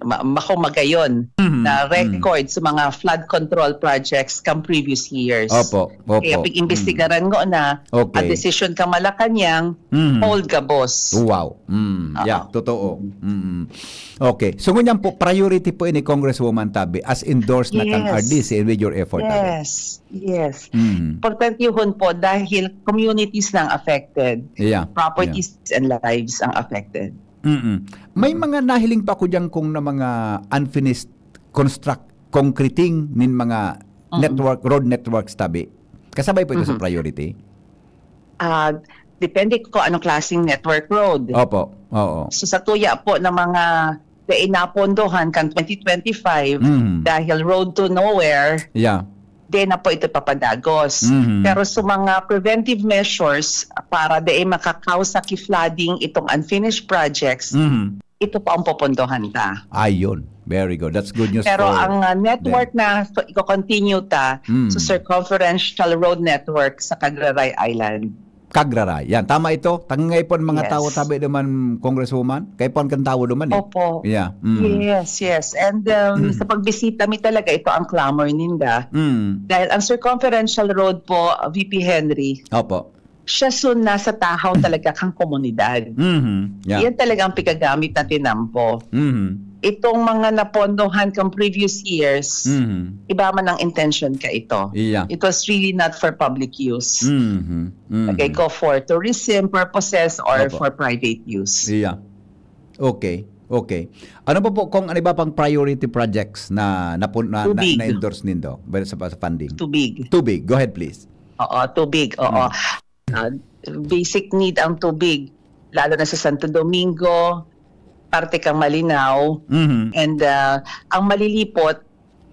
ma-, mako magayon Mhm. na Mhm. record sa mga flood control projects kang previous years. Opo, opo. Kaya pag-imbestigaran Mhm. ko na, Okay. ang desisyon ka Malacañang, Mhm. hold gabos. Wow. Mm, Oo. yeah, totoo. Mm. Okay. So, ngunyan po, priority po ini, Congresswoman Tabi, as endorsed na kang Yes. R D C with your effort, Tabi. Yes, yes. Mm. Importante yun po dahil communities na ang affected. Yeah, Properties yeah. and lives ang affected. Mm-mm. May Mm. mga nahiling pa ko diyan kung na mga unfinished construct, concreting nin mga Mm-mm. network, road networks, Tabi. Kasabay po ito sa Mm-hmm. priority? Ah, depende kung anong klaseng network road. Opo, oo. So, sa tuya po ng mga dai napondohan kan twenty twenty-five, Mhm. dahil road to nowhere, Yeah. di na po ito papadagos. Mhm. Pero sa mga preventive measures para dai makakausa ki flooding itong unfinished projects, Mhm. ito po ang popondohan ta. Ayun. Very good. That's good news Pero for ang, ah, network them. na so, iko-continue ta Mm. sa circumferential road network sa Cagraray Island. Cagraray. Yan, tama ito. Tangingay po ang mga Yes. tawo, tabi naman, Congresswoman. Kaya po ang tawo naman eh. Opo. Yeah. Mm. Yes, yes. And, um, Mm. sa pagbisita mi talaga, ito ang clamor ninda. Mm. Dahil ang circumferential road po, V P Henry, Opo. siya sun nasa tahaw talaga kang komunidad. Mhm. Yeah. Yan talaga ang pigagamit na tinampo. Mhm. Itong mga napondohan kang previous years, Mhm. iba man ang intention ka ito. Yeah. It was really not for public use. Mhm. Mhm. Lagay ko for tourism purposes or Opo. for private use. Yeah. Okay. Okay. Ano pa po kung ano iba pang priority projects na napun-, na, na, Tubig. na-endorse nindo sa, sa funding? Tubig. Tubig. Go ahead, please. Oo, tubig. Oo. Mm. Ah, basic need ang tubig, lalo na sa Santo Domingo, parte kang Malinao. Mhm. And, ah, ang Malilipot,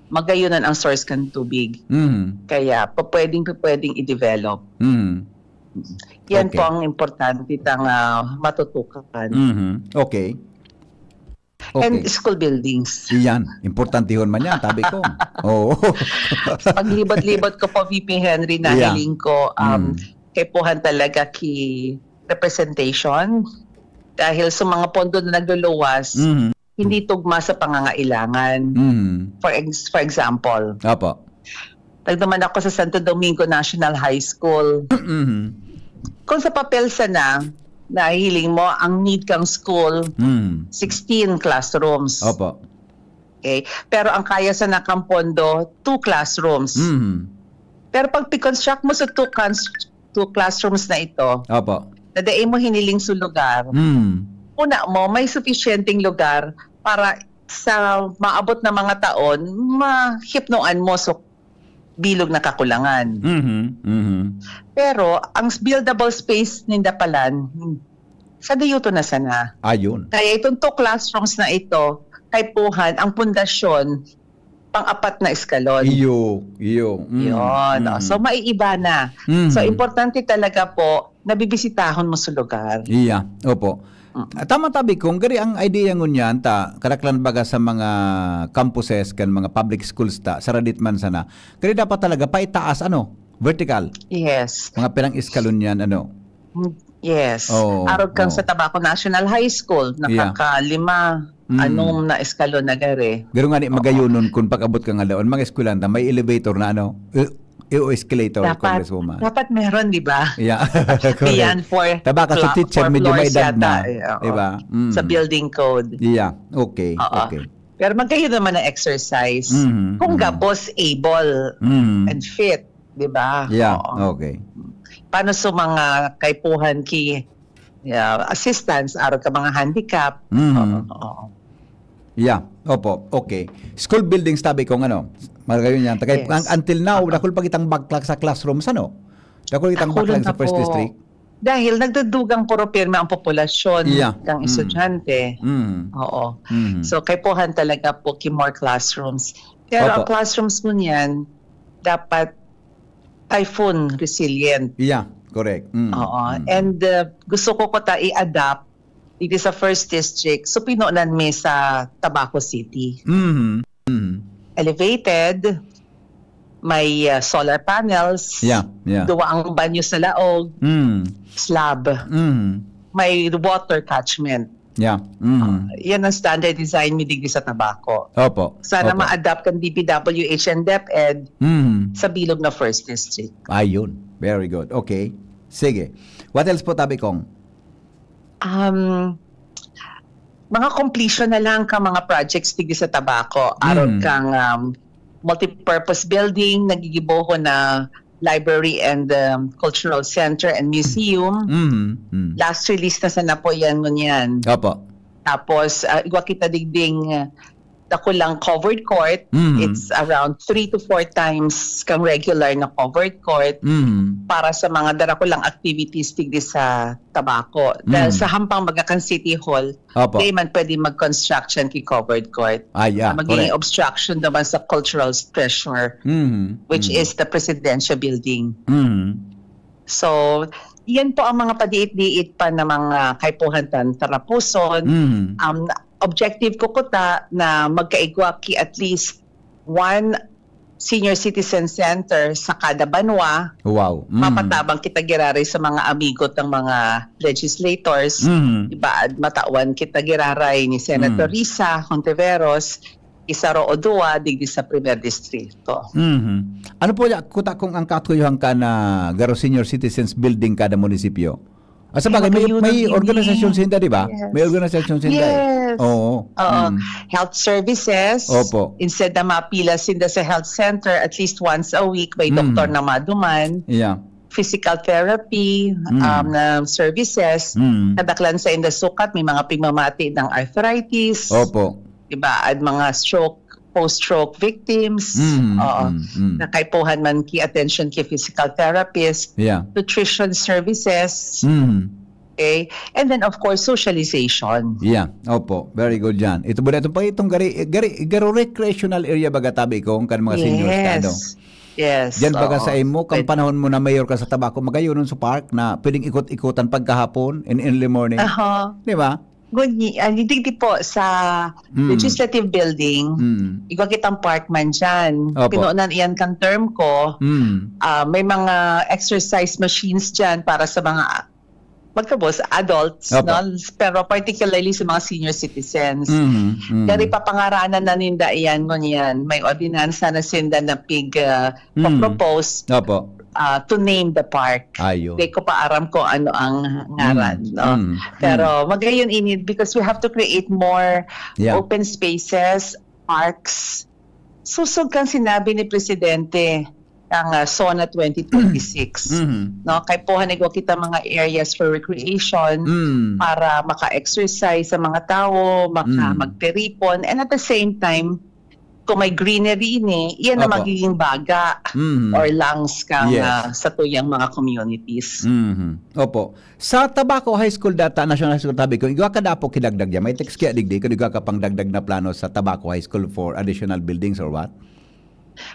magayonan ang source kan tubig. Mhm. Kaya, pwedeng, pwedeng i-develop. Mhm. Yan Okay. po ang importante tang, ah, matutukan. Mhm. Okay. And Okay. school buildings. Iyan. Importantehon man yan, tabi ko. Oo. Sa paglibot-libot ko po, V P Henry, Yeah. nahiling ko, um, Mm. kaipuhan talaga ki representation. Dahil sa mga pondo na nagluluwas, Mhm. hindi tugma sa pangangailangan. Mhm. For ex-, for example, Apo. nagduman ako sa Santo Domingo National High School. Mhm. Kung sa papel sana, nahihiling mo, ang need kang school, Mhm. sixteen classrooms. Opo. Okay? Pero ang kaya sana kang pondo, two classrooms. Mhm. Pero pag piconstruct mo sa two cons-, two classrooms na ito, Opo. na dai mo hiniling sa lugar, Mhm. una mo, may sufisyenteng lugar para sa maabot na mga taon, mahipnoan mo sa bilog na kakulangan. Mhm, mhm. Pero ang buildable space ninda palan, hmm, sa dayuto na sana. Ayun. Kaya itong two classrooms na ito, kaipuhan, ang pundasyon, pang-apat na eskalon. Iyo, iyo. Mm, Yun, oh. mm. So, maiiba na. Mhm. So, importante talaga po, nabibisitahon mo sa lugar. Iya, opo. Mm. Ah, tama tabi kong, gari ang idea ngunyan ta, kadaklan baga sa mga campuses kan mga public schools ta, sa radit man sana. Gari dapat talaga paitaas, ano, vertical. Yes. Mga pirang eskalon yan, ano. Mm, yes. Oo, Arog kang oo. sa Tabaco National High School, Yeah. nakakalima, Mm. anom na eskalon na gari. Garo nga ni Oo. magayunon kun pag-abot ka nga daon, mga eskwelanta, may elevator na ano, i-, i-escalator, Dapat, Congresswoman. dapat meron, di ba? Yeah. Correct. Beyond four Tabaka sa flo-, teacher, four medyo floors may edad yata na. eh, oo. Di ba? Mm. Sa building code. Yeah. Okay. Oo. Okay. Pero magkayo naman ang exercise. Mhm, Kung mhm. gabos, able, Mhm. and fit. di ba? Yeah, Oo. Okay. Paano sa mga kaipuhan ki, yeah, assistance, arog ka mga handicap? Mhm. Oo, oo. Yeah, opo. Okay. School buildings tabi kong ano, magayon yan. Tagay, Yes. ang, until now, Oo. dakul pa kitang baklak sa classrooms, ano? Dakul kitang Dakul baklak na sa first po. district. Dahil nagdudugang puro pirmi ang populasyon Yeah. ng Mm. estudyante. Mm. Oo. Mm. So, kaipuhan talaga po ki more classrooms. Pero Opo. ang classrooms ngunyan, dapat typhoon resilient. Yeah, correct. Mm. Oo. Mm. And uh, gusto ko ko ta i-adapt dito sa first district. So, pinunan mi sa Tabaco City. Mhm. Mhm. Elevated, may uh, solar panels, Yeah, yeah. duwa ang banyo sa laog, Mm. slab, Mhm. may water catchment. Yeah. Mhm. Yan ang standard design mi digdi sa Tabaco. Opo. Sana Opo. ma-adapt kan D P W H and DepEd Mhm. sa bilog na first district. Ayun. Very good. Okay. Sige. What else po, tabi kong? Um, mga completion na lang ka mga projects digdi sa Tabaco. Arog Mm. kang um, multipurpose building, nagigibohon na library and um, cultural center and museum. Mhm. Mm. Last release na sana po yan ngunyan. Opo. Tapos, ah, igwa kita digding ah, dakulang covered court. Mhm. It's around three to four times kang regular na covered court Mhm. para sa mga darakulang activities digdi sa Tabaco. Dahil Mhm. sa hampang baga kan City Hall, Opo. di man pwede mag-construction ki covered court. Ah, yeah, Magiging correct. obstruction naman sa cultural treasure, Mhm. which Mhm. is the presidential building. Mhm. So, yan po ang mga padiit-diit pa na mga kaipuhan tan tarapuson. Mhm. Um, objective ko kuta na magkaigwa ki at least one senior citizen center sa kada banwa. Wow. Mhm. Mapatabang kita giraray sa mga amigo ng mga legislators. Mhm. Ibaad matawan kita giraray ni Senator Mm. Risa Hontiveros, isaro o duwa digdi sa Primer Distrito. Mhm. Ano po ya, kuta kung ang katuyohan ka na garo senior citizens building kada munisipyo? Ah, sa bagay, may, Magkayunan may ini. organisasyon sinda, di ba? Yes. May organisasyon sinda eh. Yes. Oo. Oo. Mm. Health services. Opo. Instead na mapila sinda sa health center, at least once a week, may Mm. doktor na maduman. Yeah. Physical therapy, Mm. um, na services. Mm. Kadaklan sa inda sukat, may mga pigmamati ng arthritis. Opo. Diba? At mga stroke, post-stroke victims. Mm, Oo. mm, mm. Na kaipuhan man ki attention ki physical therapist, Yeah. nutrition services. Mm. Okay? And then, of course, socialization. Yeah, opo. Very good yan. Ito ba itong pa itong gari, gari, garo recreational area baga tabi ko kan mga seniors na ano. Yes. Yes. Diyan baga Oo. sa imo, kang Pwede. Panahon mo na mayor ka sa Tabaco, magayunon sa park na pwedeng ikot-ikotan paghahapon in early morning. Aha. Di ba? Good ni, ah, hindi, hindi po sa Mm. legislative building. Mm. Igwa kitang park man dyan. Opo. Pinunan iyan kang term ko. Mm. Ah, may mga exercise machines dyan para sa mga magkabos, adults, Opo. no? Pero particularly sa mga senior citizens. Mm. Mm. Dari papangaranan na ninda iyan ngunyan. May ordinansa na sinda na pig ah, Mm. propose Opo. ah, to name the park. Ayun. Di ko pa aram kung ano ang ngaran, Mm. no? Mm. Pero magayon ini because we have to create more Yeah. open spaces, parks. Susog kang sinabi ni Presidente ang ah, SONA twenty twenty-six. Mhm. No, kaipuhan igwa kita mga areas for recreation Mm. para maka-exercise sa mga tao, maka Mm. magtiripon, and at the same time kung may greenery ini, iyan ang Opo. magiging baga Mhm. or lungs kang Yes. ah, sa tuyang mga communities. Mhm. Opo. Sa Tabaco High School data, National High School tabi ko, igwa ka dapo kidagdag yan. May text kaya digdi, kung igwa ka pang dagdag na plano sa Tabaco High School for additional buildings or what?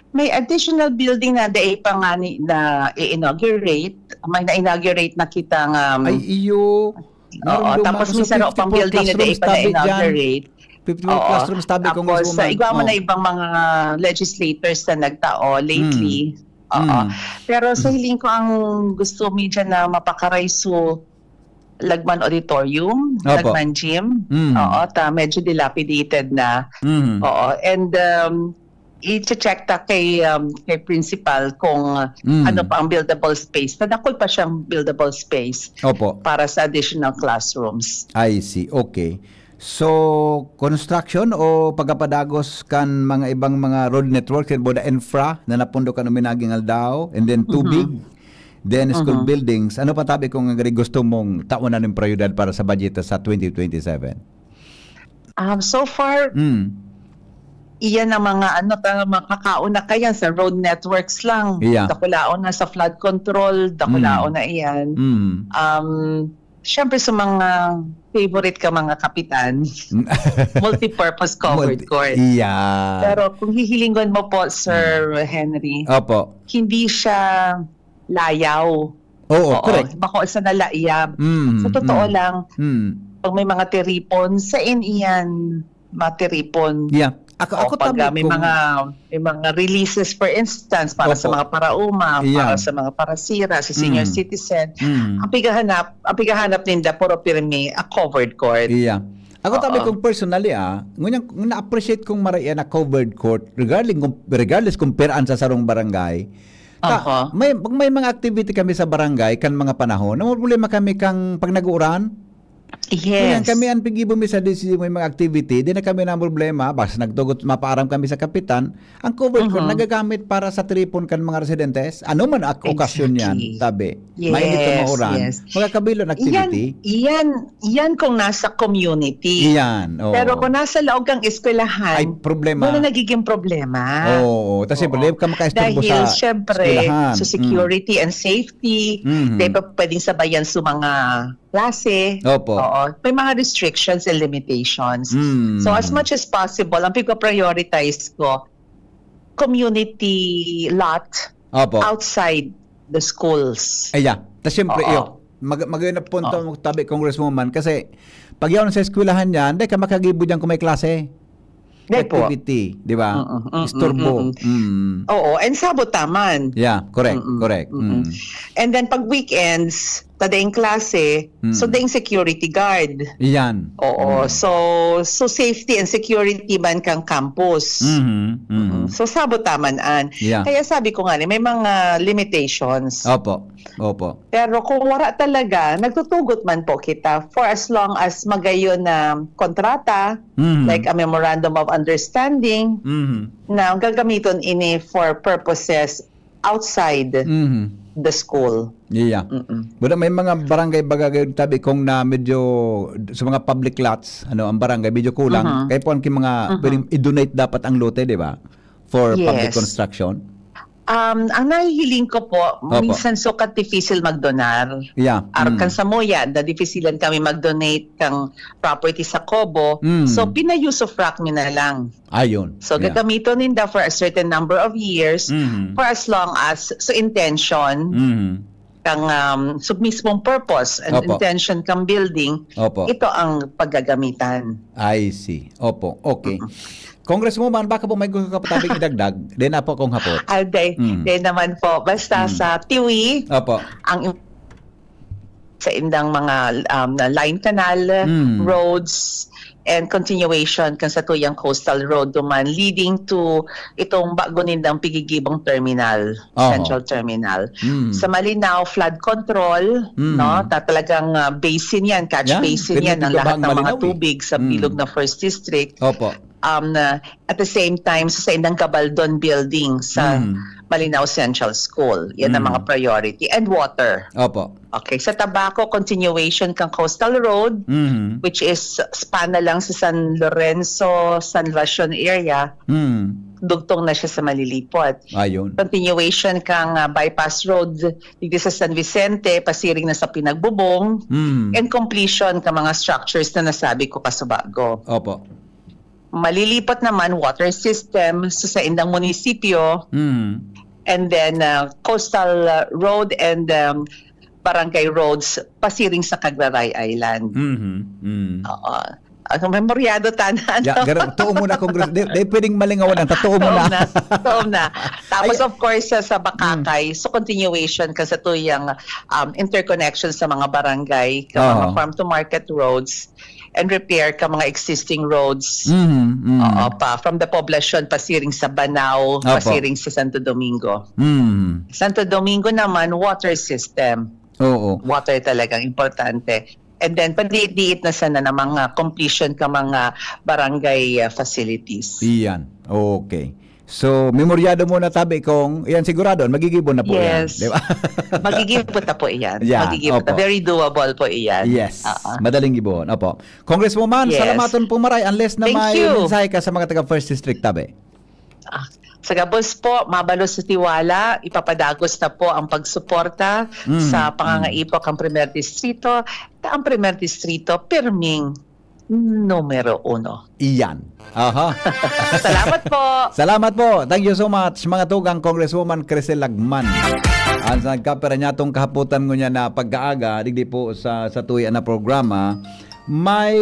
May additional building na dai pa nga ni, na i-inaugurate. May na-inaugurate na kita nga um, Ay, iyo. Oo, tapos may saro pang building na dai pa na-inaugurate. fifty-four classrooms tabi kong Tapos, sa igwa mo Oh. na ibang mga legislators na nagtao lately. Oo. Mm. Pero sa hiling ko ang gusto mi dyan na mapakaray so Lagman Auditorium, Opo. Lagman Gym. Mm. Oo, ta medyo dilapidated na. Mm. Oo, and um, i-check ta kay um, kay principal kung Mm. ano pa ang buildable space. Nadakol pa siyang buildable space Opo. para sa additional classrooms. I see. Okay. So, construction o pagkapadagos kan mga ibang mga road network, kan boda infra na napundo kan uminaging aldaw, and then tubig, then school buildings. Ano pa tabi kung ang gusto mong taon na ng prioridad para sa budget sa twenty twenty-seven? Um, so far, Mm. iyan ang mga ano, ta- makakaon na kaya sa road networks lang. Yeah. Dakulaon na sa flood control, dakulaon na iyan. Mm. Um, Siyempre sa mga favorite ka mga kapitan, multi-purpose covered Multi- court. Yeah. Pero kung hihilingon mo po, Sir Henry, Opo. hindi siya layaw. Oo, correct. Bako sa nalaiyab. Mm, Sa totoo mm. lang, Mm. pag may mga tiripon, sa in iyan matiripon. Yeah. Ako, O ako pag tabi ah, may kung- mga may mga releases, for instance, para sa Opo. mga parauma, Yeah. para sa mga parasira, sa senior Mm. citizen, Mm. ang pighahanap, ang pighahanap ninda puro pirmi a covered court. Iya. Ako tabi Oo. kung personally ah, ngunyan na-appreciate kong maray na covered court regardless kung, regardless kung peraan sa sarong barangay. Ta, Aha. may may mga activity kami sa barangay kan mga panahon. Na problema kami kang pag nag-uuran. Ngunyan Yes. kami ang pigibo mi sa D C may mga activity, di na kami na problema, basta nagtugot mapaaram kami sa kapitan, ang covered court Mhm. nagagamit para sa tripon kan mga residentes. Ano man ang okasyon niyan, Exactly. tabi. Yes, Mainit ka mauran, yes. magkakabilon Iyan, activity. iyan, iyan kung nasa community. Iyan, oo. Pero kung nasa loob kang eskwelahan, Ay, problema. doon na nagiging problema. Oo, tas siyempre, Oo. di ka makaistorbo Dahil, sa syempre, eskwelahan. sa Mm. security and safety, Mhm. di pa pwedeng sabayan sa mga klase. Opo. Oo. May mga restrictions and limitations. Mm. So, as much as possible, ang pagpa-prioritize ko, community lot Opo. outside the schools. Ay, yeah. Tas siyempre, Oo. iyo, mag magayon na punto mo tabi, Congresswoman, kasi pag yaon sa eskwelahan niyan, di ka makagibo diyan kung may klase. Di po. Activity, di ba? Mm-mm, mm-mm, Isturbo. mm-mm. Mm. Oo, and sabot taman. Yeah, correct, Mm-mm, correct. mm-mm. Mm. And then pag weekends, tadaing klase, Mm. so daing security guard. Iyan. Oo, Mm. so so safety and security man kang campus. Mhm, mhm. Mm. So sabot taman an. Yeah. Kaya sabi ko nga ni, may mga limitations. Opo. Opo. Pero kung wala talaga, nagtutugot man po kita for as long as magayon na kontrata, Mhm. like a memorandum of understanding, Mhm. na gagamiton ini for purposes outside Mhm. the school. Yeah. Mm-mm. Wala, may mga barangay bagagay tabi kung na medyo sa mga public lots, ano, ang barangay medyo kulang. Mhm. Kaya po ang mga Mhm. pwedeng i-donate dapat ang lote, di ba? For public Yes. construction. Um, ang nahihiling ko po, Opo. minsan sukat difícil magdonar. Yeah. Aron Mm. kan samuya, da difícil kami mag-donate kang property sa Cobo. Mm. So, pina-usufruct mi na lang. Ayun. So, Yeah. gagamiton ninda for a certain number of years, Mhm. for as long as, so intention, Mhm. kang um, sub mismong purpose and Opo. intention kang building, Opo. ito ang paggagamitan. I see. Opo. Okay. Congresswoman, baka po may gusto ka pa tabing idagdag? Di na po akong hapot. Ah, day, Mm. day naman po. Basta Mm. sa Tiwi, Opo. ang im- sa indang mga um, na line canal, Mm. roads, and continuation kan satuyang coastal road duman leading to itong bago nindang pigigibong terminal, Oho. central terminal. Mm. Sa Malinao, flood control, Mm. no? Ta talagang ah, basin yan, catch Yan, basin pwede yan, ng lahat ibabahang ng mga Malinao eh. tubig sa Mm. bilog na First District. Opo. Um, na, at the same time, sa indang Gabaldon Building sa Mm. Malinao Central School. Yan ang Mm. mga priority. And water. Opo. Okay, sa Tabaco, continuation kang Coastal Road, Mhm. which is span na lang sa San Lorenzo, San Vacion area, Mm. dugtong na siya sa Malilipot. Ayun. Continuation kang ah, bypass road dito sa San Vicente, pasiring na sa Pinagbubong, Mm. and completion ka mga structures na nasabi ko kasubago. Opo. Malilipot naman, water system sa saindang munisipyo, Mm. and then ah, coastal ah, road and um, barangay roads pasiring sa Cagraray Island. Mhm. Mm. Oo. Ano, memoryado tanan. Ya, gar- tuo mo na, Congress. Di, di pwedeng malingawan ang totoo mo Tuo na. na. Tuo na. Tapos, Ay- of course, sa, sa Bakakay, so continuation kan satuyang um, interconnection sa mga barangay, ka mga Aha. farm to market roads, and repair ka mga existing roads. Mhm, mhm. Oo, pa, from the poblacion, pasiring sa Banao, Opo. pasiring sa Santo Domingo. Mhm. Santo Domingo naman, water system. Oo. Water talagang importante. And then, paliit-liit na sana na mga completion ka mga barangay, ah, facilities. Iyan. Okay. So, memoryado mo na tabi kung iyan sigurado, magigibo na po iyan. Yes. Di ba? Magigibo na po iyan. Yan, Magigibo na. opo. Very doable po iyan. Yes. Oo. Madaling gibon. Opo. Congresswoman, Yes. Salamaton po maray. Unless na Thank may you. mensahe ka sa mga taga First District, tabi. Ah, sa gabos po, mabalos sa tiwala, ipapadagos na po ang pagsuporta Mm, sa pangangaipo kang Primer Distrito. Ang Primer Distrito, pirming numero uno. Iyan. Aha. Salamat po. Salamat po. Thank you so much, mga tugang Congresswoman Crisel Lagman. Ang sa nagkapira niya tong kahaputan ngunyan na pagkaaga, digdi po sa, sa tuya na programa, may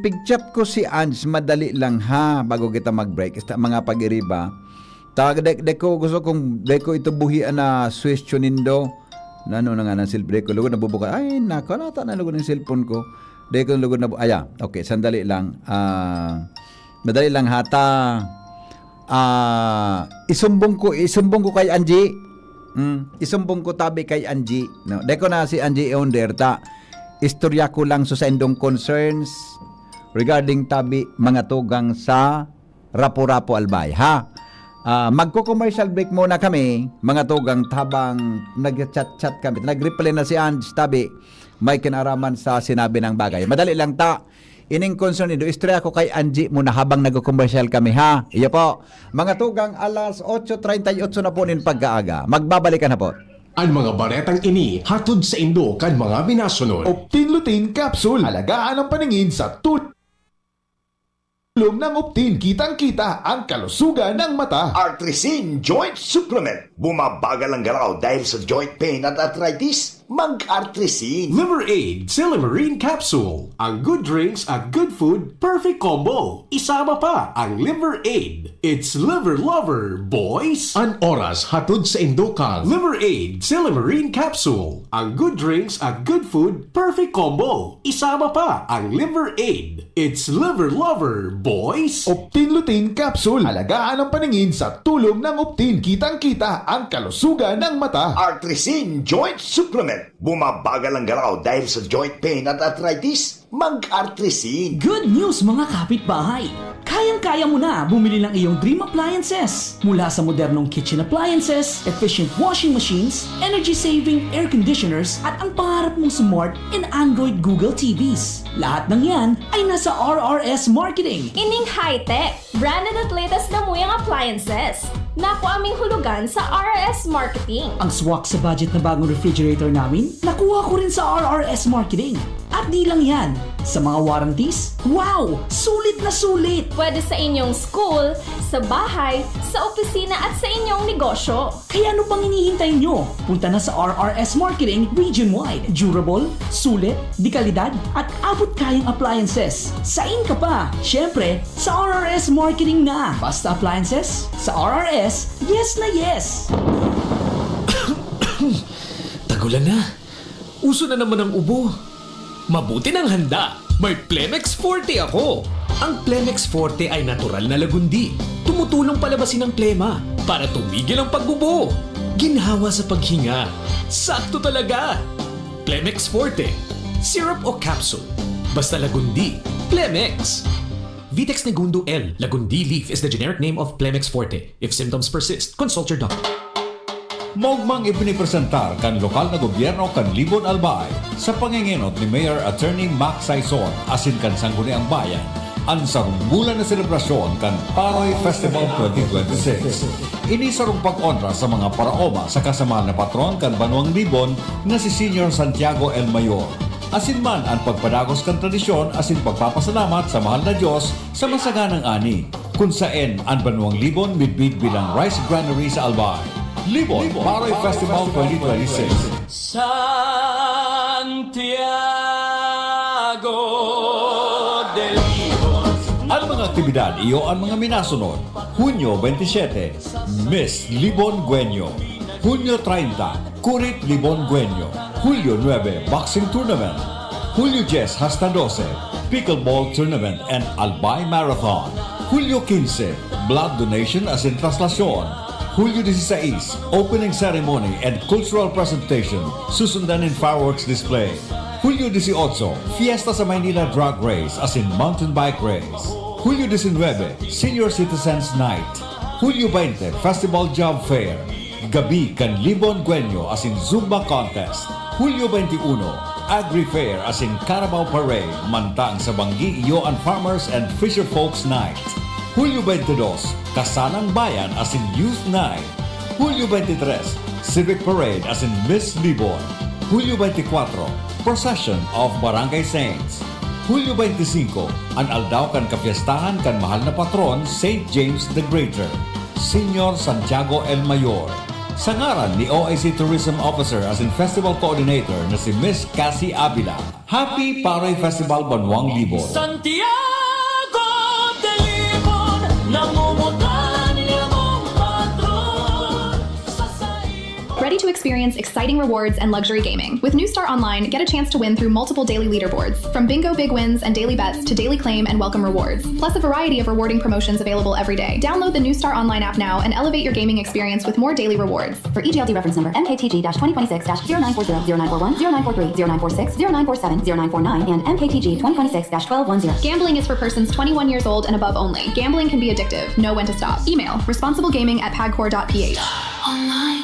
pigchat ko si Ange, madali lang ha, bago kita mag-break. Esta, mga pag-iriba. Tag, de, de ko, gusto kong, de ko ito buhian na suwestyon nindo. Na ano na nga ng cellphone ko, lugod nabubuka. Ay, nako, nata na lugod ng cellphone ko. De ko lugod na, aya, okay, sandali lang. Ah, madali lang hata. Ah, isumbong ko, isumbong ko kay Angie. Mm, isumbong ko tabi kay Angie, no. De ko na si Angie i-under ta. Istorya ko lang so sa indong concerns regarding tabi mga tugang sa Rapu-Rapu Albay, ha? Ah, magko-commercial break muna kami, mga tugang, habang nag-chat-chat kami. Nag-reply na si Ange, tabi, may kinaraman sa sinabi ng bagay. Madali lang ta. Ining concern nindo, istorya ko kay Angie muna habang nag-commercial kami, ha? Iyo po. Mga tugang, alas otso treinta y ocho na po nin pagkaaga. Magbabalikan na po. An mga baretang ini hatod saindo kan mga minasunod. Optin Lutein Capsule. Alagaan ang paningin sa tulong ng Optin. Kitang-kita ang kalusugan ng mata. Artrisin Joint Supplement. Bumabagal ang galaw dahil sa joint pain at arthritis? Mag-Artrisin. Liver Aid, Silymarin Capsule. Ang good drinks at good food, perfect combo. Isama pa ang Liver Aid. It's Liver Lover, boys! An oras hatod saindo kan Liver Aid, Silymarin Capsule. Ang good drinks at good food, perfect combo. Isama pa ang Liver Aid. It's Liver Lover, boys! Optin Lutein Capsule. Alagaan ang paningin sa tulong ng Optin. Kitang-kita ang kalusugan ng mata. Artrisin Joint Supplement. Bumabagal ang galaw dahil sa joint pain at arthritis? Mag-Artrisin. Good news, mga kapitbahay! Kayang-kaya mo na bumili ng iyong dream appliances. Mula sa modernong kitchen appliances, efficient washing machines, energy-saving air conditioners, at ang pangarap mong smart and Android Google T Vs. Lahat ng yan ay nasa R R S Marketing. Ining high-tech, branded at latest na muyang appliances. Nakuha ming hulugan sa R R S Marketing. Ang swak sa budget na bagong refrigerator namin, nakuha ko rin sa R R S Marketing. At di lang yan, sa mga warranties, wow! Sulit na sulit! Pwede sa inyong school, sa bahay, sa opisina at sa inyong negosyo. Kaya ano pang hinihintay nyo? Punta na sa R R S Marketing region-wide. Durable, sulit, de kalidad, at abot kayang appliances. Sain ka pa? Siyempre, sa R R S Marketing na. Basta appliances, sa R R S, yes na yes! Tagulan na. Uso na naman ang ubo. Mabuti nang handa. May Plemex Forte ako. Ang Plemex Forte ay natural na lagundi. Tumutulong palabasin ang plema para tumigil ang pag-ubo. Ginhawa sa paghinga. Sakto talaga. Plemex Forte. Syrup o capsule. Basta lagundi. Plemex. Vitex Negundo L. Lagundi leaf is the generic name of Plemex Forte. If symptoms persist, consult your doctor. Maugmang ipinipresentar kan lokal na gobyerno kan Libon Albay, sa pangengenot ni Mayor Attorney Mac Saison asin kan Sangguniang Bayan, an sarong bulan na selebrasyon kan Paroy Festival twenty twenty-six. Ini sarong pag-onra sa mga paraoma sa kasamahan na patron kan Banwang Libon na si Señor Santiago el Mayor. Asin man an pagpadagos kan tradisyon asin pagpapasalamat sa mahal na Diyos sa masaganang ani, kun saen an Banwang Libon midbid bilang rice granary sa Albay. Libon Paroy Festival twenty twenty-six. Santiago del Libon. An mga aktibidad iyo an mga minasunod: Hunyo twenty-seven, Miss Libon Guenyo; Hunyo treinta, Kurit Libon Guenyo; Hulyo nuebe, Boxing Tournament; Hulyo dyes hasta dose, Pickleball Tournament and Albay Marathon; Hulyo quince, Blood Donation asin Traslasyon; Hulyo dieciséis, Opening Ceremony and Cultural Presentation, susundan nin fireworks display. Hulyo dieciocho, Fiesta sa Maynila Drag Race asin Mountain Bike Race. Hulyo diecinuebe, Senior Citizens Night. Hulyo veinte, Festival Job Fair. Gabi kan Libon Guenyo asin Zumba Contest. Hulyo veintiuno, Agri Fair asin Carabao Parade, mantang sa Banggi Iyo an Farmers and Fisher Folks Night. Hulyo veintidos, Kasanang Bayan asin Youth Night. Hulyo veintitres, Civic Parade asin Miss Libon. Hulyo veintikwatro, Procession of Barangay Saints. Hulyo veinticinco, an aldaw kan kapiestahan kan mahal na patron, Saint James the Greater, Señor Santiago el Mayor. Sa ngaran ni O I C Tourism Officer asin Festival Coordinator na si Miss Cassie Avila, Happy Paroy Festival Banwang Libon! Santiago de Libon, namumutan niya mong patron sa saimo. Ready to experience exciting rewards and luxury gaming? With New Star Online, get a chance to win through multiple daily leaderboards, from bingo big wins and daily bets to daily claim and welcome rewards, plus a variety of rewarding promotions available every day. Download the New Star Online app now and elevate your gaming experience with more daily rewards. For E G L D reference number M K T G dash twenty twenty-six dash zero nine four zero, zero nine four one, zero nine four three, zero nine four six, zero nine four seven, zero nine four nine, and M K T G twenty twenty-six dash twelve one zero. Gambling is for persons twenty-one years old and above only. Gambling can be addictive. Know when to stop. Email responsiblegaming at pagcor dot p h.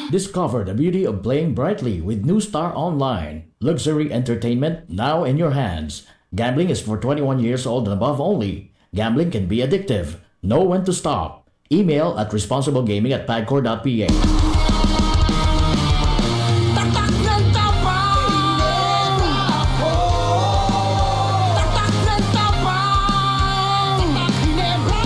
Discover the beauty of playing brightly with New Star Online. Luxury entertainment now in your hands. Gambling is for twenty-one years old and above only. Gambling can be addictive. Know when to stop. Email at responsiblegaming at pagcor dot p h. Tatak ng tapang! Tatak ng tapang! Tatak Ginebra!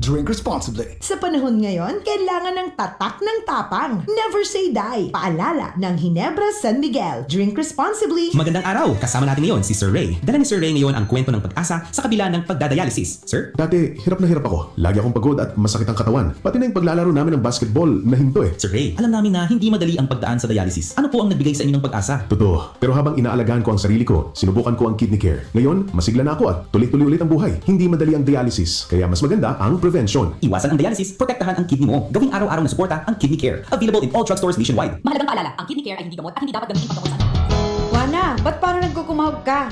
Drink responsibly. Sa panahon ngayon, kailangan ng tatak ng tapang. Never say die. Paalala ng Ginebra San Miguel. Drink responsibly. Magandang araw! Kasama natin ngayon si Sir Ray. Dala ni Sir Ray ngayon ang kwento ng pag-asa sa kabila ng pagdadialysis. Sir? Dati, hirap na hirap ako. Lagi akong pagod at masakit ang katawan. Pati na yung paglalaro namin ng basketball, nahinto eh. Sir Ray, alam namin na hindi madali ang pagdaan sa dialysis. Ano po ang nagbigay sa inyo ng pag-asa? Totoo. Pero habang inaalagaan ko ang sarili ko, sinubukan ko ang Kidney Care. Ngayon, masigla na ako at tuloy-tuloy ulit ang buhay. Hindi madali ang dialysis, kaya mas maganda ang prevention. Iwasan ang dialysis, protektahan ang kidney mo. Gawing araw-araw na suporta ang Kidney Care. Available in all drugstores nationwide. Mahalagang paalala, ang Kidney Care ay hindi gamot at hindi dapat gamitin pagkakonsana. Wana, ba't parang nagkukumahog ka?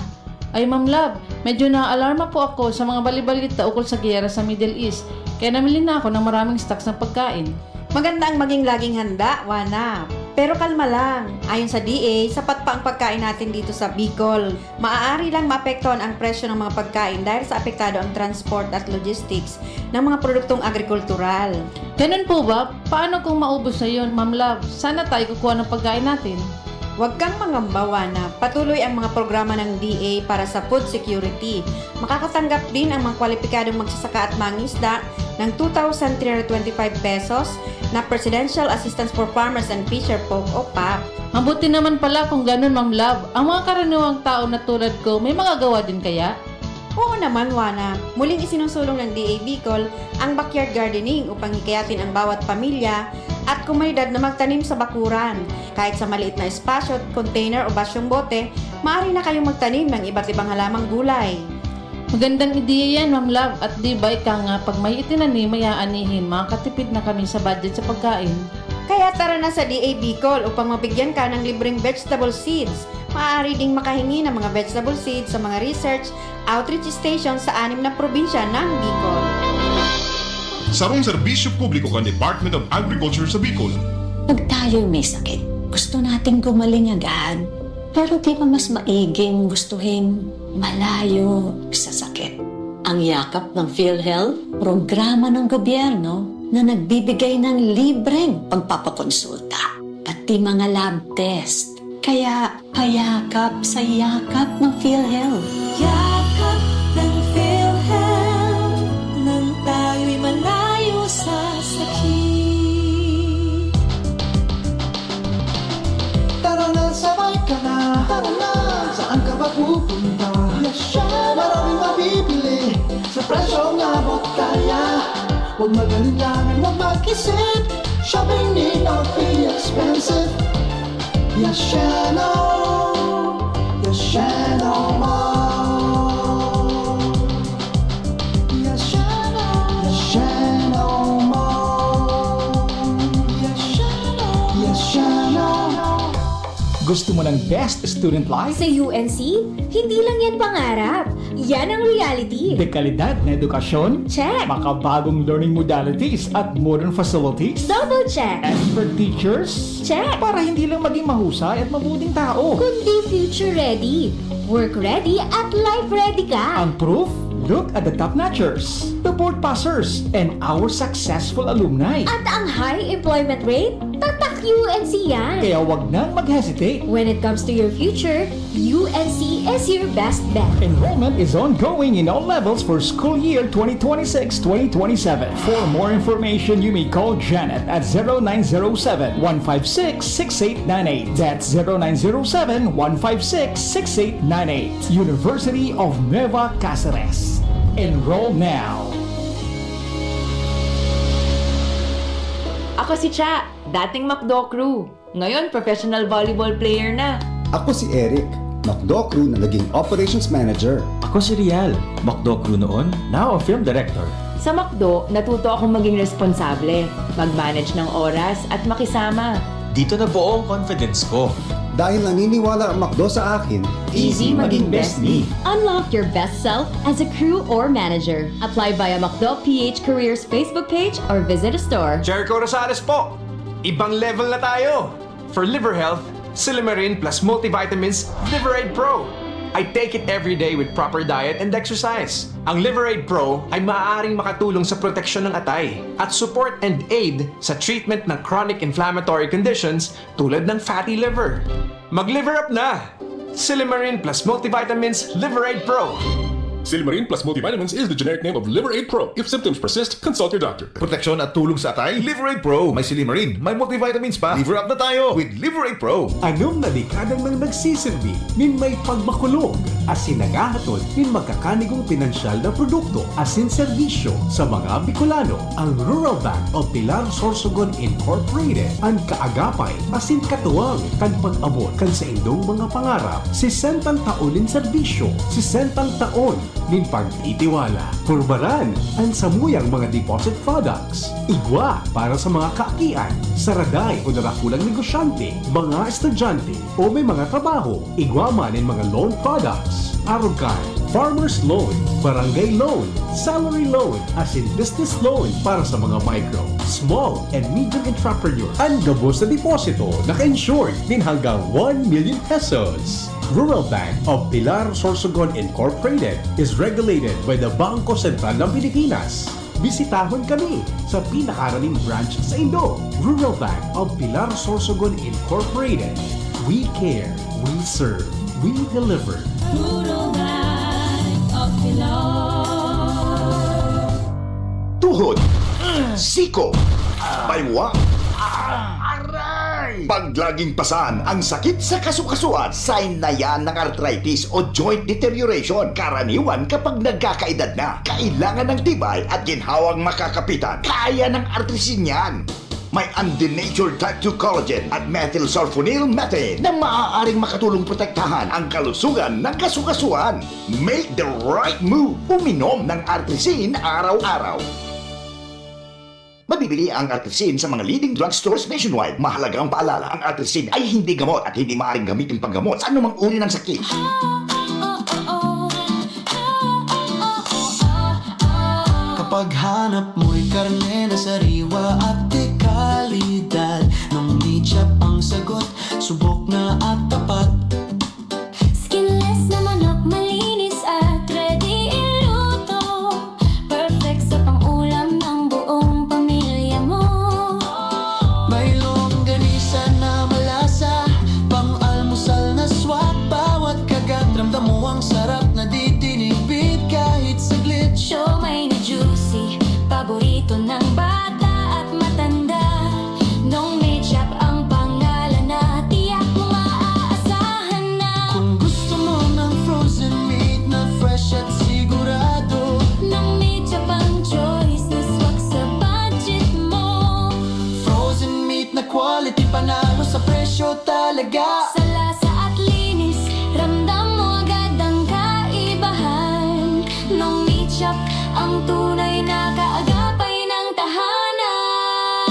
Ay, Ma'am Love, medyo naaalarma po ako sa mga balibalita ukol sa giyera sa Middle East, kaya namili na ako ng maraming stocks ng pagkain. Maganda ang maging laging handa, Wana. Pero kalma lang. Ayon sa D A, sapat pa ang pagkain natin dito sa Bicol. Maaari lang maapektuhan ang presyo ng mga pagkain dahil sa apektado ang transport at logistics ng mga produktong agrikultural. Ganun po ba? Paano kung maubos na yun, Ma'am Love? Saan na tayo kukuha ng pagkain natin? Huwag kang mangamba, Wana. Patuloy ang mga programa ng D A para sa food security. Makakatanggap din ang mga kwalipikadong magsasaka at mangingisda ng two thousand three hundred twenty-five pesos na Presidential Assistance for Farmers and Fisher Folk o pap. Mabuti naman pala kung ganun, Ma'am Love. Ang mga karaniwang tao na tulad ko, may magagawa din kaya? Oo naman, Wana. Muling isinusulong ng D A Bicol ang backyard gardening upang hikayatin ang bawat pamilya at komunidad na magtanim sa bakuran, kahit sa maliit na espasyo, container o basyong bote, maaari na kayong magtanim ng iba't ibang halamang gulay. Magandang ideya yan, Ma'am Love. At di ba ika nga, pag may itinanim, may aanihin, makakatipid na kami sa budget sa pagkain. Kaya tara na sa D A Bicol upang mabigyan ka ng libreng vegetable seeds. Maaari ding makahingi ng mga vegetable seeds sa mga research outreach station sa anim na probinsya ng Bicol. Sarong serbisyo publiko kan Department of Agriculture sa Bicol. Pag tayo'y may sakit, gusto nating gumaling agad. Pero di ba mas maiging gustuhin malayo sa sakit? Ang Yakap ng PhilHealth, programa ng gobyerno na nagbibigay ng libreng pagpapakonsulta, pati mga lab test. Kaya payakap sa Yakap ng PhilHealth. Yakap ng PhilHealth, nang tayo'y malayo sa sakit. Tara na, sabay ka na. Tara na, saan ka ba pupunta? Yes, siya. Maraming mabibili sa presyong abot kaya. Huwag mag-alinlangan, huwag mag-isip. Shopping need not be expensive. Yasheno, Yasheno Mall. Yasheno, Yasheno Mall. Yasheno, Yasheno. Gusto mo ng best student life? Sa U N C, hindi lang yan pangarap. Yan ang reality. Dekalidad na edukasyon? Check! Makabagong learning modalities at modern facilities? Double check! Expert teachers? Check! Para hindi lang maging mahusay at mabuting tao. Kundi future ready, work ready, at life ready ka. Ang proof? Look at the top notchers, the board passers, and our successful alumni. At ang high employment rate? Tatak U N C yan! Kaya wag nang mag-hesitate. When it comes to your future, U N C is your best bet. Enrollment is ongoing in all levels for school year twenty twenty-six twenty twenty-seven. For more information, you may call Janet at zero nine zero seven, one five six, six eight nine eight. That's zero nine zero seven, one five six, six eight nine eight. University of Nueva Caceres. Enroll now. Ako si Cha, dating McDo crew. Ngayon, professional volleyball player na. Ako si Eric, McDo crew na naging operations manager. Ako si Rial, McDo crew noon, now a film director. Sa McDo, natuto akong maging responsable, mag-manage ng oras at makisama. Dito nabuo ang confidence ko. Dahil naniniwala ang McDo sa akin, Easy maging best me. Unlock your best self as a crew or manager. Apply via McDo P H Careers Facebook page or visit a store. Jericho Rosales po! Ibang level na tayo! For liver health, Silymarin plus multivitamins Liver Aid Pro. I take it every day with proper diet and exercise. Ang Liver Aid Pro ay maaaring makatulong sa proteksyon ng atay at support and aid sa treatment ng chronic inflammatory conditions tulad ng fatty liver. Mag-liver up na! Silymarin plus multivitamins Liver Aid Pro. Silymarin plus multivitamins is the generic name of Liver Aid Pro. If symptoms persist, consult your doctor. Proteksyon at tulong sa atay, Liver Aid Pro. May silymarin, may multivitamins pa. Liver up na tayo with Liver Aid Pro. Anom na dekada nang nagsiserbi nin may pagmakulog asin naghahatod nin makakanigong pinansyal na produkto asin serbisyo sa mga Bicolano. Ang Rural Bank of Pilar Sorsogon Incorporated an kaagapay asin katuwang kan pag-abot kan saindong mga pangarap. Sesentang taon nin serbisyo, sesentang taon nin pagtitiwala. Pormaran an samuyang mga deposit products. Igwa para sa mga kaakian, saraday o darakulang negosyante, mga estudyante, o may mga trabaho. Igwa man nin mga loan products, arog kan farmer's loan, barangay loan, salary loan, asin business loan para sa mga micro, small, and medium entrepreneur. An gabos na deposito naka-insured nin hanggang one million pesos. Rural Bank of Pilar Sorsogon Incorporated is regulated by the Bangko Sentral ng Pilipinas. Bisitahon kami sa pinakaraning branch saindo. Rural Bank of Pilar Sorsogon Incorporated. We care, we serve, we deliver. Rural Bank of Pilar. Tuhod, siko, baywa, aray! Pag laging pasan ang sakit sa kasukasuan, sign na yan ng arthritis o joint deterioration. Karaniwan kapag nagkakaedad na, kailangan ng tibay at ginhawang makakapitan. Kaya ng artrisin yan. May undenatured type two collagen at methylsulfonyl methane na maaaring makatulong protektahan ang kalusugan ng kasukasuan. Make the right move. Uminom ng Artrisin araw-araw. Mabibili ang Artrisin sa mga leading drugstores nationwide. Mahalagang paalala, ang Artrisin ay hindi gamot at hindi maaaring gamitin panggamot sa anumang uri ng sakit. Kapag hanap mo'y karne na sariwa at de kalidad, Nong Meat Shop ang sagot, subok na at tapat. Skinless na manok, malinis at ready iluto. Perfect sa pang-ulam ng buong pamilya mo. May longganisa na malasa, pang-almusal na swak. Bawat kagat, ramdam mo ang sarap na ditinibid kahit saglit. Siomai na juicy, paborito ng bata at matanda. Nong Meat Shop ang pangalan na tiyak mong maaasahan na. Kung gusto mo ng frozen meat na fresh at sigurado, Nong Meat Shop ang choice na swak sa budget mo. Frozen meat na quality, panalo sa presyo talaga. Sa lasa at linis, ramdam mo agad ang kaibahan. Nong Meat Shop ang tunay na kaagapay ng tahanan.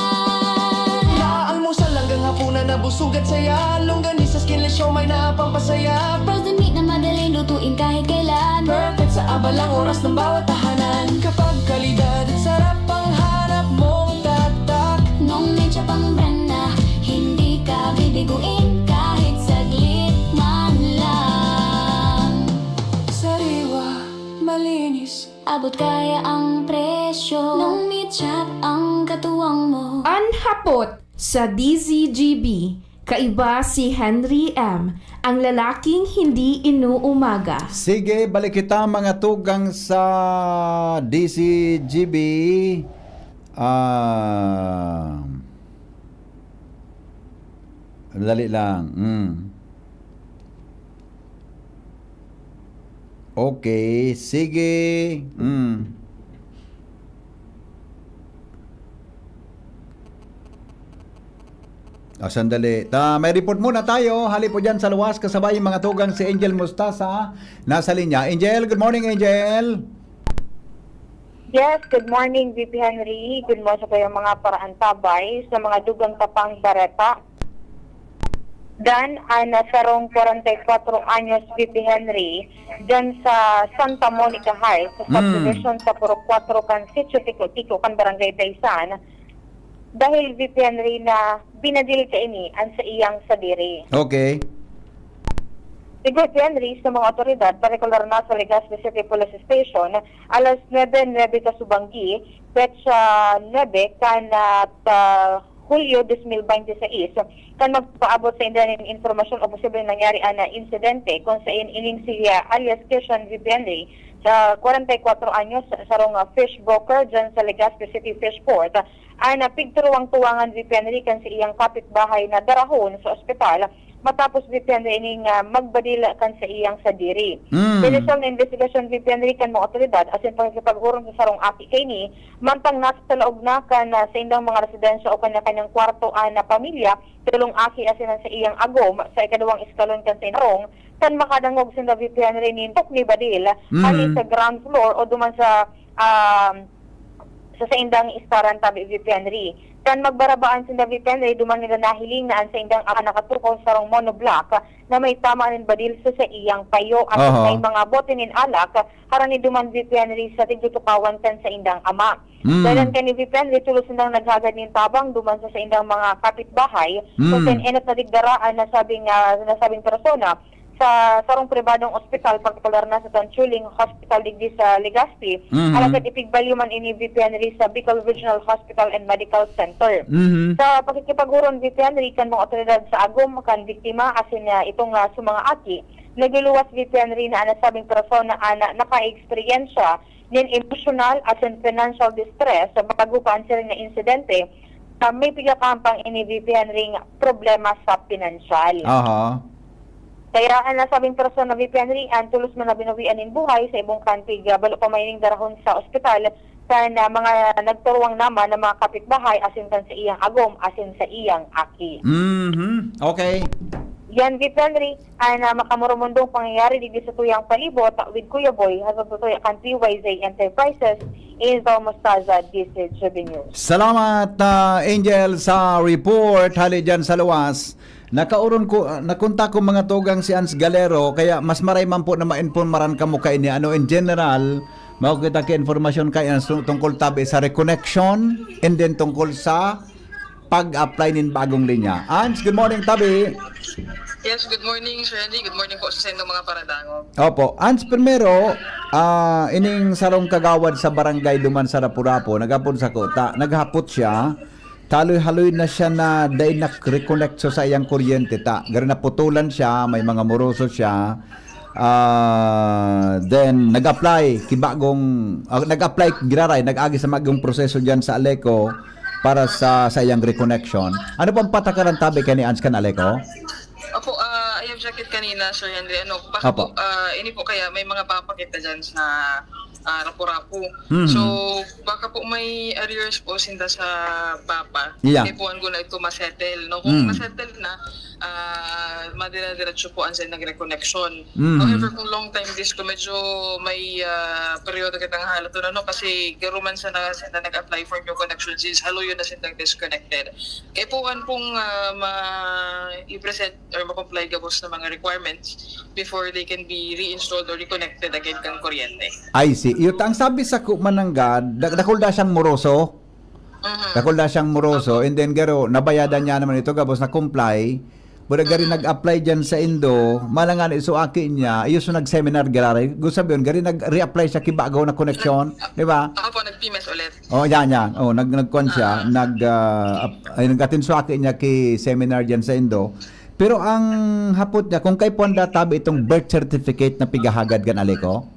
Mula almusal hanggang hapunan, nabusog at saya. Longganisa, Siomai na pampasaya. Frozen meat na madaling lutuin kahit kailan. Perfect sa abalang oras ng bawat tahanan. Kapag kalidad at sarap ang hanap mong tatak. Nung may Chapang brand na, hindi ka bibiguin kahit saglit man lang. Sariwa, malinis. Abot kaya ang presyo. Nung may Chap ang katuwang mo. An hapot sa D Z G B, kaiba si Henry M, ang lalaking hindi inuumaga. Sige, balik kita, mga tugang sa D Z G B. Ah, dali lang. Mm. Okay, sige. Mm. Ah, sandali. Ta, may report muna tayo. Hali po dyan sa luwas, kasabay yung mga tugang si Angel Mustasa. Nasa linya. Angel, good morning, Angel. Yes, good morning, V P Henry. Good morning sa kayong mga paraantabay, sa mga dugang tapang bareta. Dan, ah, na sarong kwarenta y kwatro anyos, V P Henry, dyan sa Santa Monica Heights, sa Mm. subdivision sa Purok Kwatro kan Sitio Tiko-Tiko kan Barangay Daisan, dahil, V P Henry, na binadil kaini an sa iyang sadiri. Okay. Sigon V P Henry sa mga otoridad, partikular na sa Legazpi City Police Station, alas nuebe nuebe kasubanggi, petsa nuebe kan, ah, ta-, Hulyo dos mil bente seis, kan magpaabot sa inda nin impormasyon o posibleng nangyari an, ah, insidente, kung sain ining si, ah, alias Christian V P Henry, sa kwarenta y kwatro anyos, sarong, ah, fish broker dyan sa Legazpi City Fish Port, ah, na pigturuwang-tuwangan, V P Henry, kan sa iyang kapitbahay na darahon sa ospital matapos, V P Henry, ining, ah, magbadil kan sa iyang sadiri. Mm. Sa inisyal na investigasyon, V P Henry, kan mga otoridad asin pakikipag-orog sa sarong aki kaini, mantang nasa laog na kan, ah, saindang mga residensya o kanya-kanyang kwarto an, ah, pamilya, tolong aki asin an sa iyang agom sa ikaduwang eskalon kan saindang harong, kan makadangog sinda, V P Henry, nin tukni badil, Mm. hali sa ground floor o duman sa, um, sa saindang istaran tabi, V P Henry. Kan magbarabaan sinda, V P Henry, duman nila nahiling na an saindang ama nakatukaw sa sarong monoblock na may tama nin badil sa saiyang payo at Aha. may mga bote nin alak, harani duman, V P Henry, sa tigtutukawan kan saindang ama. Mm. Dalan kan ni V P Henry, tolos sindang naghagad nin tabang duman sa saindang mga kapitbahay, Mm. kung saan enot na digdara an nasabing, ah, nasabing persona sa sarong pribadong ospital, partikular na sa Tanchuling Hospital digdi sa Legazpi. Mhm. Alagad ipigbalyo man ini, V P Henry, sa Bicol Regional Hospital and Medical Center. Mhm. Sa pakikipag-orog, V P Henry, kan mga otoridad sa agom kan biktima asin, ah, itong, ah, sa mga aki, nagluluwas, V P Henry, na an nasabing persona an nakaeksperyensya nin emosyonal asin financial distress bago pa an siring na insidente, ah, may pigkakahampang ini, V P Henry, nga problema sa pinansyal. Aha. Kaya an nasabing persona, V P Henry, an tolos man na binawian nin buhay sa ibong kantig, ah, balo pa man ining darahon sa ospital kan, ah, mga nagturuwang naman na mga kapitbahay asin kan sa iyang agom asin sa iyang aki. Mhm. Okay. Yan, V P Henry, an, ah, makamurumundong pangyayari digdi sa tuyang palibot, with Kuya Boy, hasta sa tuya kan P Y Z Enterprises, Angel Mostaza, D Z G B News. Salamat, ah, Angel, sa report hali dyan sa luwas. Nakaoron ko, ah, nakontak ko, mga tugang, si Ans Galero, kaya mas maray man po na mainpormaran kamo kaini. Ano, in general, mao kita ki informasyon kay Ans tungkol tabi sa reconnection and then tungkol sa pag-apply nin bagong linya. Ans, good morning, tabi. Yes, good morning, Sir Henry. Good morning po sa inyong mga paradangog. Opo. Ans, primero, ah, ining sarong kagawad sa barangay duman sa Rapu-Rapu, naghapot sa kota, naghapot siya, haloy-haloy na siya na dai na-reconnect sa saiyang kuryente ta. Garo naputulan siya, may mga moroso siya. Ah, then, nag-apply, kibagong, ah, nag-apply, giraray, nag-agi sa magong proseso dyan sa Aleco para sa, sa iyang reconnection. Ano pong patakaran tabi kay ni Ans kan Aleco? Opo, ah, I have checked it kanina, Sir Henry. Ano, baka Opo. po, ah, ini po kaya may mga papakita dyan sa, ah, Rapu-Rapu. Mhm. So, baka po may arrears po sinda sa papa. Yeah. Kaya po, ang guna ito masettle, no? Kung Mm. masettle na, ah, madira-diretso po ang sendang reconnection. Mm. However, kung long time disco, medyo may ah, peryodo kitang halaton, ano, kasi garo man sa na, sa na nag-apply for new connection since haluyon na sindang disconnected. Kaya po, an pong ah, ma-, i-present or ma-comply gabos na mga requirements before they can be reinstalled or reconnected again kang kuryente. I see. Iyo ta, ang sabi sa ku-, mananggad, da-, dakul da siyang moroso. Mhm. Dakul da siyang moroso, and then garo, nabayadan niya naman ito, gabos na comply. Pero gari nag-apply dyan sa Indo, malangani so aki niya, iyo so nag-seminar giraray. Gusto sabi yun, gari nag-reapply siya ki bago na connection, di ba? Ako po, nag-P M S ulit. Oh, yan, yan. Oh, nag nagkuan siya, nag ah, ap- ay nag-attend so aki niya ki seminar diyan sa Indo. Pero ang hapot niya kung kay puan da tabi itong birth certificate na pigahagad kan Aleco?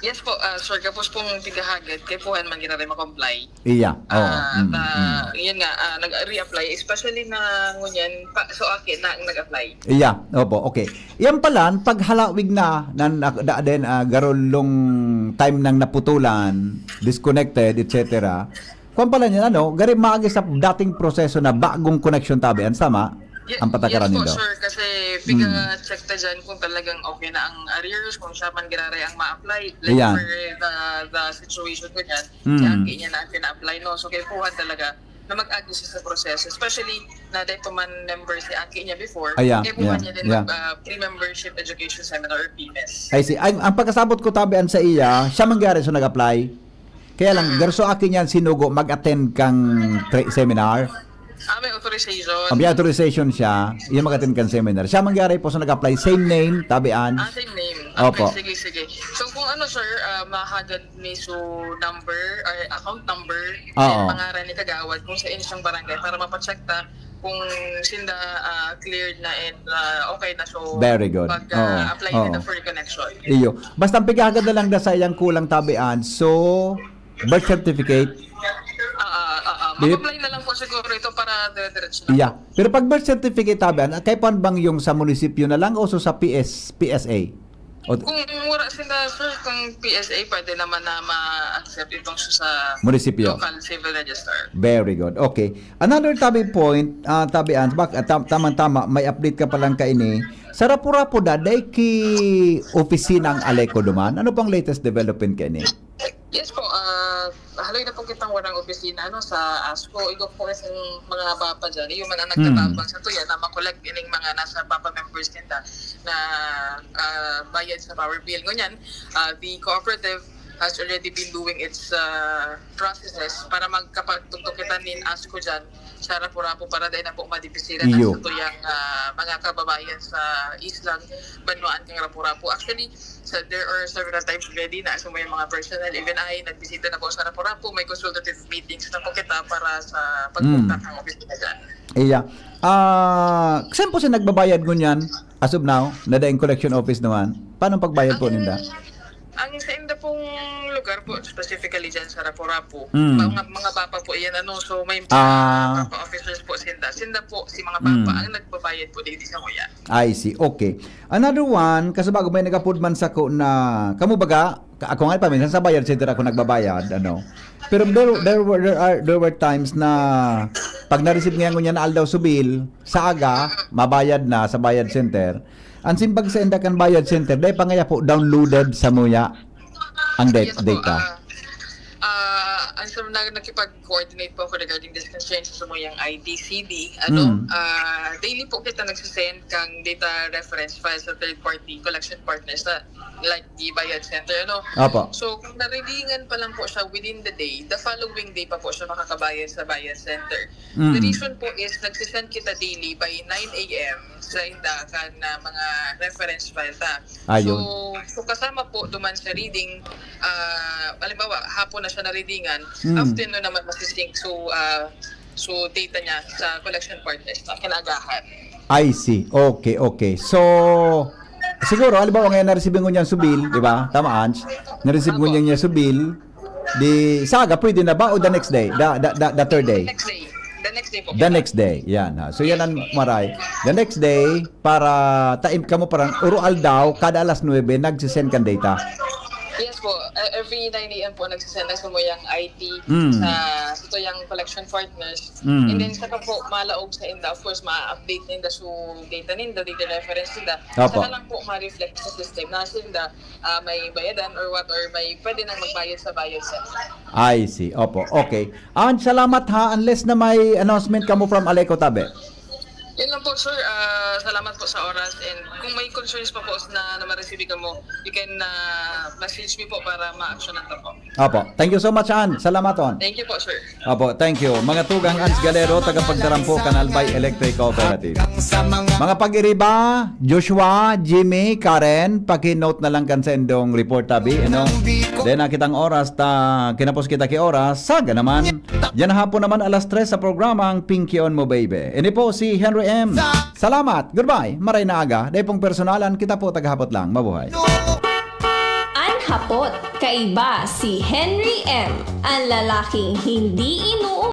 Yes po, ah, sir, kapos pong pigahagad, kay puhan man giraray ma-comply. Iya. Oh, Ah, mm, ta, mm. Yun nga, ah, nag-reapply, especially na ngunyan, pa, so aki na ang nag-apply. Iya, opo, okay. Yan pala, pag halawig na, na, na da, din, ah, garulong time nang naputulan, disconnected, et cetera. Kuwan pala niyan, ano, gari maagi sa dating proseso na bagong connection tabi, ang sama, Ye- ang patakaran yes po, nindo. Sir, kasi piga-check ta dyan kung talagang okay na ang arrears, kung siya man giraray ang ma-apply. Like Ayan. For the, the situation ko dyan, Mm. si aki niya na ang pina-apply, no? So, kay puhan talaga na mag-agi siya sa proseso. Especially na dahil pa man member si aki niya before, Ayan, kay puhan yeah, niya din yeah. mag ah, pre-membership education seminar or P M S. Ay, si, ay, ang pagkasabot ko tabi an sa iya, siya man gari so nag-apply. Kaya lang, garso aki niyan sinugo mag-attend kang tra- seminar. Ah, may authorization. Ang may authorization siya, yung mag-attend kang seminar. Siya man gari po so nag-apply, same name, tabi an. Ah, same name. Opo. Okay, sige, sige. So, kung ano, sir, ah, mahagad mi so number, or account number, Oo. and pangaran ni kagawad kung sa inyong barangay para mapacheck ta kung sinda ah, cleared na and ah, okay na. So, Very good. Pag ah, Oo, apply oo. na for reconnection. Iyo. Basta ang pigahagad na lang da sa iyang kulang tabi an. So, birth certificate. Ah, ah, ah, ah. Di- Mag-apply na lang po siguro ito para dire-diretso na. Iya. Pero pag birth certificate tabi an, kay puan bang yung sa munisipyo na lang o so sa P S, P S A? O, Kung wala sila, sir, kung P S A, pwede naman na ma-accept itong sa Munisipyo. Local civil register. Very good. Okay. Another tabi point, ah, tabi an, bak, ah, tam- tamang-tama, may update ka palang kaini. Sa Rapu-Rapu da, dai ki opisina ang Aleco duman. Ano pang latest development kaini? Yes po, ah, haloy na po kitang warang opisina, ano, sa ASCO. Igwa po kasi mga bapa dyan, yung mga nagtatabang sa tuya na makolek ining mga nasa bapa members nila na ah, bayad sa power bill. Ngunyan, ah, the cooperative has already been doing its ah, processes para magkapagtugtog kita nin ASCO dyan sa Rapu-Rapu para dahil na po madipisiran Iyo. Ang satuyang ah, mga kababayan sa islang banwaan kang Rapu-Rapu. Actually, sa, there are several times already na sa may mga personal, even I, nagbisita na po sa Rapu-Rapu, may consultative meetings na po kita para sa pagpunta Mm. ng opisina dyan. Iya. Ah, saan po siya nagbabayad ngunyan? As of now, na daing collection office naman. Paano ang pagbayad po ninda? Ang sa inda pong lugar po, specifically dyan sa Rapu-Rapu, Mm. mga, mga bapa po yan, ano, so may Ah. mga bapa officers po sinda. Sinda po, si mga bapa, Mm. ang nagbabayad po dito sa kuya. I see. Okay. Another one, kasi bago may nagapod man sako na, kamo baga, ka- ako nga paminsan sa Bayad Center ako nagbabayad, ano. Pero there, there, were, there, are, there were times na pag na-receive nga ngunyan na aldaw subil, sa aga, mabayad na sa Bayad Center. Ang simbag sa inda kan Bayad Center, dai pa nga po downloaded sa muya ang dat- Yes po, data. ah, ah, ang sa na, nakipag-coordinate po ako regarding this concern sa sumuyang I T C D, ano, Mm. ah, daily po kita nagsisend kang data reference file sa third party collection partners na like the Bayad Center, ano. Opo. So, kung naridingan pa lang po siya within the day, the following day pa po siya makakabayad sa Bayad Center. Mm. The reason po is nagsisend kita daily by nine a m sa inda kan na mga reference file ta. Ayun. So, so kasama po duman sa reading, ah, halimbawa, hapon na siya naridingan, Mm. afternoon naman masisync. So, ah, so data niya sa collection partners na kinaagahan. I see. Okay, okay. So, siguro, halimbawa ngayon, na-receive ngunyan subil, di ba? Tama, Ange? Na-receive Apo. Ngunyan niya subil, di, sa aga, pwede na ba? O the next day? The, the, the, the third day? Next day. The next day po. The next day. Yan, ha. So, yan ang maray. The next day, para taim kamo parang uro aldaw, kada alas nuebe, nagsisend kan data. Yes po, e- every nine a.m. po nagsisend na sa muyang I T Mm. sa sa tuyang collection partners. Mm. And then saka po malaog sa inda, of course, ma-update ninda su data ninda, data reference ninda. Apo. Saka lang po ma-reflect sa system na sinda ah, may bayadan or what, or may pwede nang magbayad sa bayad center. I see. Opo. Okay. And salamat ha, unless na may announcement kamo from Aleco Tabe. Yun lang po, sir. Ah, salamat po sa oras. And kung may concerns pa po na, na ma-receive kamo, you can ah, message me po para ma-actionan to po. Opo. Thank you so much, Ann. Salamat on. Thank you po, sir. Opo, thank you. Mga tugang Ans Galero, tagapagdarampo, Kanalbay Electric Cooperative. Mga pag-iriba, Joshua, Jimmy, Karen, paki-note na lang kan sa indong report tabi, ano? Then, nakitang oras, ta, kinapos kita ki oras, saga naman. Yan hapon naman alas tres sa programang Pinky on Mo Baby. Ini po si Henry M. Salamat. Goodbye. Maray na aga. Dai pong personalan, kita po tagahapot lang. Mabuhay. An hapot, kaiba si Henry M, ang lalaking hindi inuupahan